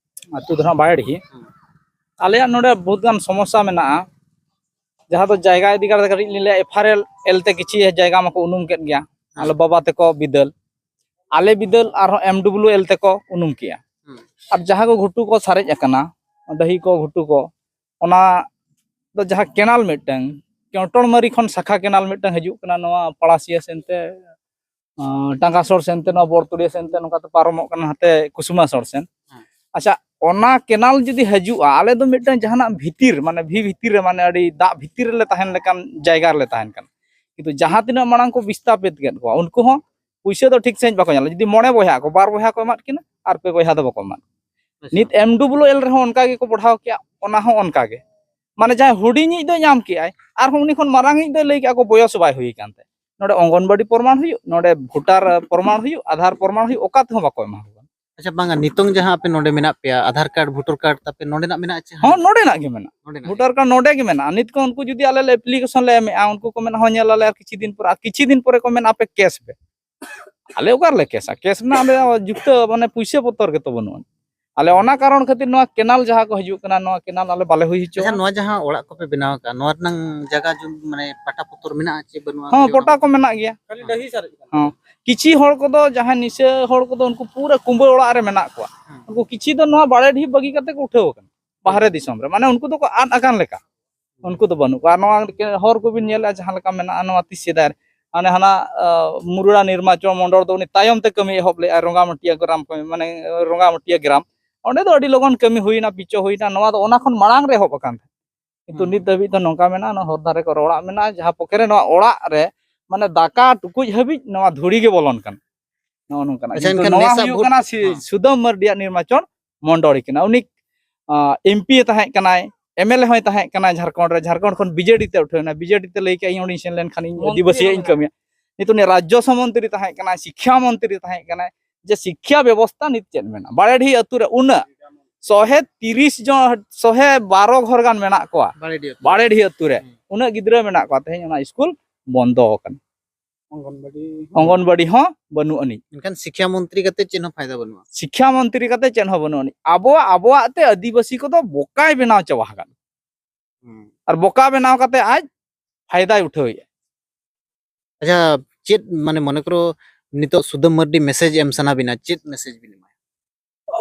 ᱟᱹᱛᱩ ᱫᱚ ᱦᱟᱸᱜ ᱵᱟᱭᱟᱰᱤᱦᱤ᱾ ᱦᱩᱸ᱾ ᱟᱞᱮᱭᱟᱜ ᱱᱚᱰᱮ ᱵᱚᱦᱩᱛ ᱜᱟᱱ ᱥᱚᱢᱚᱥᱥᱟ ᱢᱮᱱᱟᱜᱼᱟ, ᱡᱟᱦᱟᱸ ᱫᱚ ᱡᱟᱭᱜᱟ ᱤᱫᱤ ᱠᱟᱛᱮ ᱠᱟᱹᱴᱤᱡ ᱞᱤᱧ ᱞᱟᱹᱭᱟ, ᱮᱯᱷ ᱟᱨ ᱮᱞ ᱛᱮ ᱠᱤᱪᱷᱤ ᱡᱟᱭᱜᱟ ᱢᱟᱠᱚ ᱩᱱᱩᱢ ᱠᱮᱫ ᱜᱮᱭᱟ᱾ ᱦᱩᱸ᱾ ᱟᱞᱮ ᱵᱟᱵᱟ ᱛᱮᱠᱚ ᱵᱤᱫᱟᱹᱞ, ᱟᱞᱮ ᱵᱤᱫᱟᱹᱞ ᱟᱨᱦᱚᱸ ᱮᱢ ᱰᱩᱵᱽᱞᱤᱭᱩ ᱮᱞ ᱛᱮᱠᱚ ᱩᱱᱩᱢ ᱠᱮᱜᱼᱟ᱾ ᱦᱩᱸ᱾ ᱟᱨ ᱡᱟᱦᱟᱸ ᱠᱚ ᱜᱷᱩᱴᱩ ᱠᱚ ᱥᱟᱨᱮᱡ ᱟᱠᱟᱱᱟ, ᱰᱟᱹᱦᱤ ᱠᱚ, ᱜᱷᱩᱴᱩ ᱠᱚ, ᱚᱱᱟ ᱫᱚ ᱡᱟᱦᱟᱸ ᱠᱮᱱᱟᱞ ᱢᱤᱫᱴᱟᱝ, ᱠᱮᱣᱴᱚᱲᱢᱟᱨᱤ ᱠᱷᱚᱱ ᱥᱟᱠᱷᱟ ᱠᱮᱱᱟᱞ ᱢᱤᱫᱴᱟᱝ ᱦᱤᱡᱩᱜ ᱠᱟᱱᱟ ᱱᱚᱣᱟ ᱯᱟᱲᱟᱥᱤᱭᱟᱹ ᱥᱮᱱᱛᱮ, ᱟᱸ, ᱴᱟᱸᱜᱟᱥᱚᱲ ᱥᱮᱱᱛᱮ, ᱱᱚᱣᱟ ᱵᱚᱨᱛᱩᱲᱤᱭᱟᱹ ᱥᱮᱱᱛᱮ ᱱᱚᱝᱠᱟ ᱛᱮ ᱯᱟᱨᱚᱢᱚᱜ ᱠᱟᱱᱟ ᱦᱟᱱᱛᱮ ᱠᱩᱥᱩᱢᱟᱥᱚᱲ ᱥᱮᱱ᱾ ᱦᱮᱸ᱾ ᱟᱪᱪᱷᱟ, ᱚᱱᱟ ᱠᱮᱱᱟᱞ ᱡᱩᱫᱤ ᱦᱤᱡᱩᱜᱼᱟ, ᱟᱞᱮ ᱫᱚ ᱢᱤᱫᱴᱟᱝ ᱡᱟᱦᱟᱱᱟᱜ ᱵᱷᱤᱛᱤᱨ, ᱢᱟᱱᱮ ᱵᱷᱤ ᱵᱷᱤᱛᱤᱨ ᱨᱮ, ᱢᱟᱱᱮ ᱟᱹᱰᱤ ᱫᱟᱜ ᱵᱷᱤᱛᱤᱨ ᱨᱮᱞᱮ ᱛᱟᱦᱮᱱ ᱞᱮᱠᱟᱱ ᱡᱟᱭᱜᱟ ᱨᱮᱞᱮ ᱛᱟᱦᱮᱱ ᱠᱟᱱᱟ᱾ ᱠᱤᱱᱛᱩ ᱡᱟᱦᱟᱸ ᱛᱤᱱᱟᱹᱜ ᱢᱟᱲᱟᱝ ᱠᱚ ᱵᱤᱥᱛᱟᱯᱤᱛ ᱠᱮᱫ ᱠᱚᱣᱟ, ᱩᱱᱠᱩ ᱦᱚᱸ ᱯᱩᱭᱥᱟᱹ ᱫᱚ ᱴᱷᱤᱠ ᱥᱟᱺᱦᱤᱡ ᱵᱟᱠᱚ ᱧᱟᱢᱟ᱾ ᱡᱩᱫᱤ ᱢᱚᱬᱮ ᱵᱚᱭᱦᱟ ᱠᱚ, ᱵᱟᱨ ᱵᱚᱭᱦᱟ ᱠᱚ ᱮᱢᱟᱫ ᱠᱤᱱᱟ ᱟᱨ ᱯᱮ ᱵᱚᱭᱦᱟ ᱫᱚ ᱵᱟᱠᱚ ᱮᱢᱟᱫ ᱠᱤᱱᱟ᱾ ᱟᱪᱪᱷᱟ᱾ ᱱᱤᱛ ᱮᱢ ᱰᱩᱵᱽᱞᱤᱭᱩ ᱮᱞ ᱨᱮᱦᱚᱸ ᱚᱱᱠᱟ ᱜᱮᱠᱚ ᱵᱟᱲᱦᱟᱣ ᱠᱮᱜᱼᱟ, ᱚᱱᱟ ᱦᱚᱸ ᱚᱱᱠᱟ ᱜᱮ᱾ ᱢᱟᱱᱮ ᱡᱟᱦᱟᱸᱭ ᱦᱩᱰᱤᱧᱤᱡ ᱫᱚᱭ ᱧᱟᱢ ᱠᱮᱜᱼᱟᱭ, ᱟᱨᱦᱚᱸ ᱩᱱᱤ ᱠᱷᱚᱱ ᱢᱟᱨᱟᱝᱤᱡ ᱫᱚᱭ ᱞᱟᱹᱭ ᱠᱮᱜᱼᱟ ᱠᱚ ᱵᱚᱭᱚᱥ ᱵᱟᱭ ᱦᱩᱭ ᱟᱠᱟᱱ ᱛᱟᱭ᱾ ᱱᱚᱰᱮ ᱚᱝᱜᱚᱱᱵᱟᱲᱤ ᱯᱨᱚᱢᱟᱬ ᱦᱩᱭᱩᱜ, ᱱᱚᱰᱮ ᱵᱷᱳᱴᱟᱨ ᱯᱨᱚᱢᱟᱬ ᱦᱩᱭᱩᱜ, ᱟᱫᱷᱟᱨ ᱯᱨᱚᱢᱟᱬ ᱦᱩᱭᱩᱜ, ᱚᱠᱟ ᱛᱮᱦᱚᱸ ᱵᱟᱠᱚ ᱮᱢᱟ ᱠᱚ ᱠᱟᱱᱟ᱾ ᱟᱪᱪᱷᱟ, ᱵᱟᱝᱟ, ᱱᱤᱛᱚᱝ ᱡᱟᱦᱟᱸ ᱟᱯᱮ ᱱᱚᱰᱮ ᱢᱮᱱᱟᱜ ᱯᱮᱭᱟ, ᱟᱫᱷᱟᱨ ᱠᱟᱨᱰ, ᱵᱷᱳᱴᱟᱨ ᱠᱟᱨᱰ ᱛᱟᱯᱮ ᱱᱚᱰᱮᱱᱟᱜ ᱢᱮᱱᱟᱜᱼᱟ ᱪᱮ? ᱦᱚᱸ, ᱱᱚᱰᱮᱱᱟᱜ ᱜᱮ ᱢᱮᱱᱟᱜᱼᱟ᱾ ᱱᱚᱰᱮᱱᱟᱜ ᱵᱷᱳᱴᱟᱨ ᱠᱟᱨᱰ ᱱᱚᱰᱮ ᱜᱮ ᱢᱮᱱᱟᱜᱼᱟ᱾ ᱱᱤᱛ ᱠᱚ ᱩᱱᱠᱩ ᱡᱩᱫᱤ ᱟᱞᱮ ᱞᱮ ᱮᱯᱞᱤᱠᱮᱥᱚᱱ ᱞᱮ ᱮᱢᱮᱜᱼᱟ, ᱩᱱᱠᱩ ᱠᱚ ᱢᱮᱱᱟ, "ᱦᱚᱸ, ᱧᱮᱞ ᱟᱞᱮ ᱟᱨ ᱠᱤᱪᱷᱩ ᱫᱤᱱ ᱯᱚᱨ", ᱟᱨ ᱠᱤᱪᱷᱩ ᱫᱤᱱ ᱯᱚᱨᱮ ᱠᱚ ᱢᱮᱱᱟ, "ᱟᱯᱮ ᱠᱮᱥ ᱯᱮ᱾" ᱟᱞᱮ ᱚᱠᱟ ᱨᱮᱞᱮ ᱠᱮᱥᱟ? ᱠᱮᱥ ᱨᱮᱱᱟᱜ ᱟᱞᱮᱭᱟᱜ ᱡᱩᱠᱛᱚ, ᱢᱟᱱᱮ, ᱯᱩᱭᱥᱟᱹ ᱯᱚᱛᱚᱨ ᱜᱮᱛᱚ ᱵᱟᱹᱱᱩᱜᱼᱟ᱾ ᱟᱞᱮ ᱚᱱᱟ ᱠᱟᱨᱚᱱ ᱠᱷᱟᱹᱛᱤᱨ ᱱᱚᱣᱟ ᱠᱮᱱᱟᱞ ᱡᱟᱦᱟᱸ ᱠᱚ ᱦᱤᱡᱩᱜ ᱠᱟᱱᱟ, ᱱᱚᱣᱟ ᱠᱮᱱᱟᱞ ᱟᱞᱮ ᱵᱟᱞᱮ ᱦᱩᱭ ᱦᱚᱪᱚᱣᱟᱜᱼᱟ᱾ ᱟᱪᱪᱷᱟ, ᱱᱚᱣᱟ ᱡᱟᱦᱟᱸ ᱚᱲᱟᱜ ᱠᱚᱯᱮ ᱵᱮᱱᱟᱣ ᱟᱠᱟᱫ, ᱱᱚᱣᱟ ᱨᱮᱱᱟᱝ ᱡᱟᱭᱜᱟ ᱡᱩᱢ, ᱢᱟᱱᱮ, ᱯᱟᱴᱟ ᱯᱚᱛᱚᱨ ᱢᱮᱱᱟᱜᱼᱟ ᱪᱮ ᱵᱟᱹᱱᱩᱜᱼᱟ? ᱦᱚᱸ, ᱠᱷᱟᱹᱞᱤ ᱯᱚᱴᱟ ᱚᱱᱟ ᱠᱚ ᱢᱮᱱᱟᱜ ᱜᱮᱭᱟ᱾ ᱠᱷᱟᱹᱞᱤ ᱰᱟᱹᱦᱤ ᱥᱟᱨᱮᱡ ᱠᱟᱱᱟ᱾ ᱦᱚᱸ, ᱠᱤᱪᱷᱤ ᱦᱚᱲ ᱠᱚᱫᱚ, ᱡᱟᱦᱟᱸᱭ ᱱᱤᱥᱟᱹ ᱦᱚᱲ ᱠᱚᱫᱚ, ᱩᱱᱠᱩ ᱯᱩᱨᱟᱹ ᱠᱩᱸᱵᱟᱹ ᱚᱲᱟᱜ ᱨᱮ ᱢᱮᱱᱟᱜ ᱠᱚᱣᱟ᱾ ᱦᱮᱸ᱾ ᱩᱱᱠᱩ ᱠᱤᱪᱷᱤ ᱫᱚ ᱱᱚᱣᱟ ᱵᱟᱲᱮ ᱰᱷᱤᱯ ᱵᱟᱹᱜᱤ ᱠᱟᱛᱮ ᱠᱚ ᱩᱴᱷᱟᱹᱣ ᱟᱠᱟᱱᱟ ᱵᱟᱦᱨᱮ ᱫᱤᱥᱚᱢ ᱨᱮ, ᱢᱟᱱᱮ, ᱩᱱᱠᱩ ᱫᱚᱠᱚ ᱟᱫ ᱟᱠᱟᱱ ᱞᱮᱠᱟ᱾ ᱩᱱᱠᱩ ᱫᱚ ᱵᱟᱹᱱᱩᱜ ᱠᱚᱣᱟ᱾ ᱟᱨ ᱱᱚᱣᱟ ᱦᱚᱨ ᱠᱚᱵᱤᱱ ᱧᱮᱞᱮᱫᱼᱟ, ᱡᱟᱦᱟᱸ ᱞᱮᱠᱟ ᱢᱮᱱᱟᱜᱼᱟ, ᱱᱚᱣᱟ ᱛᱤᱥ ᱥᱮᱫᱟᱭ ᱨᱮ, ᱦᱟᱱᱮ ᱦᱟᱱᱟ, ᱟᱸ, ᱢᱩᱨᱩᱲᱟ ᱱᱤᱨᱢᱟᱪᱚᱞ ᱢᱚᱱᱰᱚᱞ ᱫᱚ ᱩᱱᱤ ᱛᱟᱭᱚᱢ ᱛᱮ ᱠᱟᱹᱢᱤ ᱮᱦᱚᱵ ᱞᱮᱫᱼᱟ, ᱨᱚᱸᱜᱟᱢᱟᱹᱴᱤᱭᱟ ᱜᱨᱟᱢ ᱠᱚ, ᱢᱟᱱᱮ, ᱨᱚᱸᱜᱟᱢᱟᱹᱴᱤᱭᱟ ᱜᱨᱟᱢ᱾ ᱚᱸᱰᱮ ᱫᱚ ᱟᱹᱰᱤ ᱞᱚᱜᱚᱱ ᱠᱟᱹᱢᱤ ᱦᱩᱭᱱᱟ, ᱯᱤᱪᱚ ᱦᱩᱭᱱᱟ᱾ ᱱᱚᱣᱟ ᱫᱚ ᱚᱱᱟ ᱠᱷᱚᱱ ᱢᱟᱲᱟᱝ ᱨᱮ ᱮᱦᱚᱵ ᱟᱠᱟᱱ ᱛᱟᱦᱮᱸᱫ᱾ ᱠᱤᱱᱛᱩ ᱦᱩᱸ᱾ ᱱᱤᱛ ᱫᱷᱟᱹᱵᱤᱡ ᱫᱚ ᱱᱚᱝᱠᱟ ᱢᱮᱱᱟᱜᱼᱟ, ᱱᱚᱣᱟ ᱦᱚᱨ ᱫᱷᱟᱨᱮ ᱠᱚᱨᱮ ᱚᱲᱟᱜ ᱢᱮᱱᱟᱜᱼᱟ, ᱡᱟᱦᱟᱸ ᱯᱚᱠᱮ ᱨᱮ ᱱᱚᱣᱟ ᱚᱲᱟᱜ ᱨᱮ, ᱢᱟᱱᱮ, ᱫᱟᱠᱟ ᱴᱩᱠᱩᱡ ᱦᱟᱹᱵᱤᱡ ᱱᱚᱣᱟ ᱫᱷᱩᱲᱤ ᱜᱮ ᱵᱚᱞᱚᱱ ᱠᱟᱱᱟ᱾ ᱱᱚᱜᱼᱚ ᱱᱚᱝᱠᱟᱱᱟᱜ᱾ ᱟᱪᱪᱷᱟ, ᱠᱤᱱᱛᱩ ᱮᱱᱠᱷᱟᱱ ᱱᱚᱣᱟ ᱱᱮᱥᱟᱜ ᱦᱩᱭᱩᱜ ᱵᱷᱳᱴ ᱠᱟᱱᱟ ᱥᱤ-, ᱦᱮᱸ᱾ ᱥᱩᱫᱟᱹᱢ ᱢᱟᱹᱨᱰᱤᱭᱟᱜ ᱱᱤᱨᱵᱟᱪᱚᱱ ᱢᱚᱱᱰᱚᱞᱤ ᱠᱟᱱᱟ᱾ ᱩᱱᱤ, ᱟ, ᱮᱢ ᱯᱤ ᱮ ᱛᱟᱦᱮᱸ ᱠᱟᱱᱟᱭ, ᱮᱢ ᱮᱞ ᱮ ᱦᱚᱸᱭ ᱛᱟᱦᱮᱸ ᱠᱟᱱᱟᱭ ᱡᱷᱟᱲᱠᱷᱚᱸᱰ ᱨᱮ, ᱡᱷᱟᱲᱠᱷᱚᱸᱰ ᱠᱷᱚᱱ ᱵᱤ ᱡᱮ ᱰᱤ ᱛᱮ ᱩᱴᱷᱟᱹᱣ ᱮᱱᱟ, ᱵᱤ ᱡᱮ ᱰᱤ ᱛᱮ ᱞᱟᱹᱭ ᱠᱮᱜᱼᱟ, "ᱤᱧ ᱚᱸᱰᱮᱧ ᱥᱮᱱ ᱞᱮᱱᱠᱷᱟᱱ ᱤᱧ ᱢᱚᱱᱛᱨᱤ ᱟᱹᱫᱤᱵᱟᱹᱥᱤᱭᱟᱜ ᱦᱚᱸ ᱤᱧ ᱢᱮᱱᱟᱭ᱾ ᱠᱟᱹᱢᱤᱭᱟ᱾" ᱱᱤᱛᱚᱜ ᱩᱱᱤ ᱨᱟᱡᱽᱡᱚ ᱥᱚ ᱢᱚᱱᱛᱨᱤ ᱛᱟᱦᱮᱸ ᱠᱟᱱᱟᱭ, ᱥᱤᱠᱠᱷᱟ ᱢᱚᱱᱛᱨᱤ ᱛᱟᱦᱮᱸ ᱠᱟᱱᱟᱭ, ᱡᱮ ᱥᱤᱠᱠᱷᱟ ᱵᱮᱵᱚᱥᱛᱷᱟ ᱱᱤᱛ ᱪᱮᱫ ᱢᱮᱱᱟᱜᱼᱟ? ᱵᱟᱲᱮᱰᱤᱦᱤ ᱟᱹᱛᱩ ᱨᱮ ᱩᱱᱟᱹᱜ ᱥᱚᱦᱮ ᱛᱤᱨᱤᱥ ᱡᱚᱱ, ᱥᱚᱦᱮ ᱵᱟᱨᱚ ᱜᱷᱚᱨ ᱜᱟᱱ ᱢᱮᱱᱟᱜ ᱠᱚᱣᱟ ᱵᱟᱲᱮᱰᱤᱦᱤ ᱟᱹᱛᱩ᱾ ᱵᱟᱲᱮᱰᱤᱦᱤ ᱟᱹᱛᱩ ᱨᱮ᱾ ᱦᱩᱸ᱾ ᱩᱱᱟᱹᱜ ᱜᱤᱫᱽᱨᱟᱹ ᱢᱮᱱᱟᱜ ᱠᱚᱣᱟ, ᱛᱮᱦᱮᱧ ᱚᱱᱟ ᱥᱠᱩᱞ ᱵᱚᱱᱫᱚ ᱟᱠᱟᱱᱟ᱾ ᱚᱝᱜᱚᱱᱵᱟᱲᱤ ᱦᱚᱸ᱾ ᱚᱝᱜᱚᱱᱵᱟᱲᱤ ᱦᱚᱸ ᱵᱟᱹᱱᱩᱜ ᱟᱹᱱᱤᱡ᱾ ᱮᱱᱠᱷᱟᱱ ᱥᱤᱠᱠᱷᱟ ᱢᱚᱱᱛᱨᱤ ᱠᱟᱛᱮ ᱪᱮᱫ ᱦᱚᱸ ᱯᱷᱟᱭᱫᱟ ᱵᱟᱹᱱᱩᱜᱼᱟ᱾ ᱥᱤᱠᱠᱷᱟ ᱢᱚᱱᱛᱨᱤ ᱠᱟᱛᱮ ᱪᱮᱫ ᱦᱚᱸ ᱵᱟᱹᱱᱩᱜ ᱟᱹᱱᱤᱡ᱾ ᱟᱵᱚᱣᱟᱜ, ᱟᱵᱚᱣᱟᱜ ᱛᱮ ᱟᱹᱫᱤᱵᱟᱹᱥᱤ ᱠᱚᱫᱚ ᱵᱚᱠᱟᱭ ᱵᱮᱱᱟᱣ ᱪᱟᱵᱟ ᱟᱠᱟᱫ᱾ ᱦᱩᱸ᱾ ᱟᱨ ᱵᱚᱠᱟ ᱵᱮᱱᱟᱣ ᱠᱟᱛᱮ ᱟᱡ ᱯᱷᱟᱭᱫᱟᱭ ᱩᱴᱷᱟᱹᱣᱮᱫᱼᱟ᱾ ᱟᱪᱪᱷᱟ, ᱪᱮᱫ ᱢᱟᱱᱮ, ᱢᱚᱱᱮ ᱠᱚᱨᱚ ᱱᱤᱛᱚᱜ ᱥᱩᱫᱟᱹᱢ ᱢᱟᱹᱨᱰᱤ ᱢᱮᱥᱮᱡᱽ ᱮᱢ ᱥᱟᱱᱟ ᱵᱤᱱᱟ, ᱪᱮᱫ ᱢᱮᱥᱮᱡᱽ ᱵᱤᱱ ᱮᱢᱟᱭᱟ?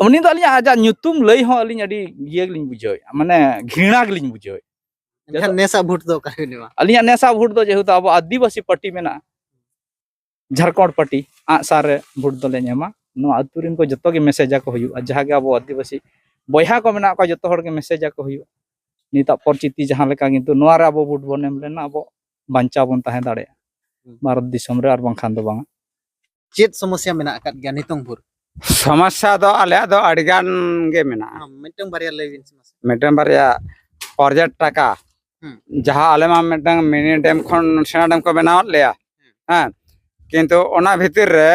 ᱩᱱᱤ ᱫᱚ ᱟᱹᱞᱤᱧᱟᱜ ᱟᱡᱟᱜ ᱧᱩᱛᱩᱢ ᱞᱟᱹᱭ ᱦᱚᱸ ᱟᱹᱞᱤᱧ ᱟᱹᱰᱤ ᱤᱭᱟᱹ ᱜᱮᱞᱤᱧ ᱵᱩᱡᱷᱟᱹᱣᱮᱫᱼᱟ, ᱢᱟᱱᱮ ᱜᱷᱤᱬᱟ ᱜᱮᱞᱤᱧ ᱵᱩᱡᱷᱟᱹᱣᱮᱫᱼᱟ᱾ ᱮᱱᱠᱷᱟᱱ ᱡᱚᱛᱚ ᱱᱮᱥᱟᱜ ᱵᱷᱳᱴ ᱫᱚ ᱚᱠᱟ ᱨᱮᱵᱤᱱ ᱮᱢᱟ? ᱟᱹᱞᱤᱧᱟᱜ ᱱᱮᱥᱟᱜ ᱵᱷᱳᱴ ᱫᱚ ᱡᱮᱦᱮᱛᱩ ᱟᱵᱚ ᱟᱹᱫᱤᱵᱟᱹᱥᱤ ᱯᱟᱨᱴᱤ ᱢᱮᱱᱟᱜᱼᱟ, ᱡᱷᱟᱲᱠᱷᱚᱸᱰ ᱯᱟᱨᱴᱤ, ᱟᱸᱜᱼᱥᱟᱨ ᱨᱮ ᱵᱷᱳᱴ ᱫᱚᱞᱮ ᱮᱢᱟ᱾ ᱱᱚᱣᱟ ᱟᱹᱛᱩ ᱨᱮᱱ ᱠᱚ ᱡᱚᱛᱚ ᱜᱮ ᱢᱮᱥᱮᱡᱽ ᱟᱠᱚ ᱦᱩᱭᱩᱜᱼᱟ, ᱡᱟᱦᱟᱸ ᱜᱮ ᱟᱵᱚ ᱟᱹᱫᱤᱵᱟᱹᱥᱤ ᱵᱚᱭᱦᱟ ᱠᱚ ᱢᱮᱱᱟᱜ ᱠᱚᱣᱟ, ᱡᱚᱛᱚ ᱦᱚᱲ ᱜᱮ ᱢᱮᱥᱮᱡᱽ ᱟᱠᱚ ᱦᱩᱭᱩᱜᱼᱟ᱾ ᱱᱤᱛᱟᱜ ᱯᱚᱨᱤᱥᱛᱷᱤᱛᱤ ᱡᱟᱦᱟᱸ ᱞᱮᱠᱟ, ᱠᱤᱱᱛᱩ ᱱᱚᱣᱟ ᱨᱮ ᱟᱵᱚ ᱵᱷᱳᱴ ᱵᱚᱱ ᱮᱢ ᱞᱮᱱᱟ, ᱟᱵᱚ ᱵᱟᱧᱪᱟᱣ ᱵᱚᱱ ᱛᱟᱦᱮᱸ ᱫᱟᱲᱮᱭᱟᱜᱼᱟ ᱦᱩᱸ᱾ ᱵᱷᱟᱨᱚᱛ ᱫᱤᱥᱚᱢ ᱨᱮ, ᱟᱨ ᱵᱟᱝᱠᱷᱟᱱ ᱫᱚ ᱵᱟᱝᱟ᱾ ᱪᱮᱫ ᱥᱚᱢᱚᱥᱥᱟ ᱢᱮᱱᱟᱜ ᱟᱠᱟᱫ ᱜᱮᱭᱟ ᱱᱤᱛᱚᱝ ᱵᱷᱳᱨ? ᱥᱚᱢᱚᱥᱥᱟ ᱫᱚ ᱟᱞᱮᱭᱟᱜ ᱫᱚ ᱟᱹᱰᱤ ᱜᱟᱱ ᱜᱮ ᱢᱮᱱᱟᱜᱼᱟ᱾ ᱦᱚᱸ, ᱢᱤᱫᱴᱟᱝ ᱵᱟᱨᱭᱟ ᱞᱟᱹᱭ ᱵᱤᱱ ᱥᱮ ᱢᱟᱥᱮ᱾ ᱢᱤᱫᱴᱟᱝ ᱵᱟᱨᱭᱟ ᱯᱨᱚᱡᱮᱠᱴ ᱴᱟᱠᱟ, ᱦᱩᱸ᱾ ᱡᱟᱦᱟᱸ ᱟᱞᱮ ᱢᱟ ᱢᱤᱫᱴᱟᱝ ᱢᱤᱱᱤ ᱰᱮᱢ ᱠᱷᱚᱱ ᱥᱮᱬᱟ ᱰᱮᱢ ᱠᱚ ᱵᱮᱱᱟᱣᱟᱫ ᱞᱮᱭᱟ, ᱦᱮᱸ, ᱠᱤᱱᱛᱩ ᱚᱱᱟ ᱵᱷᱤᱛᱤᱨ ᱨᱮ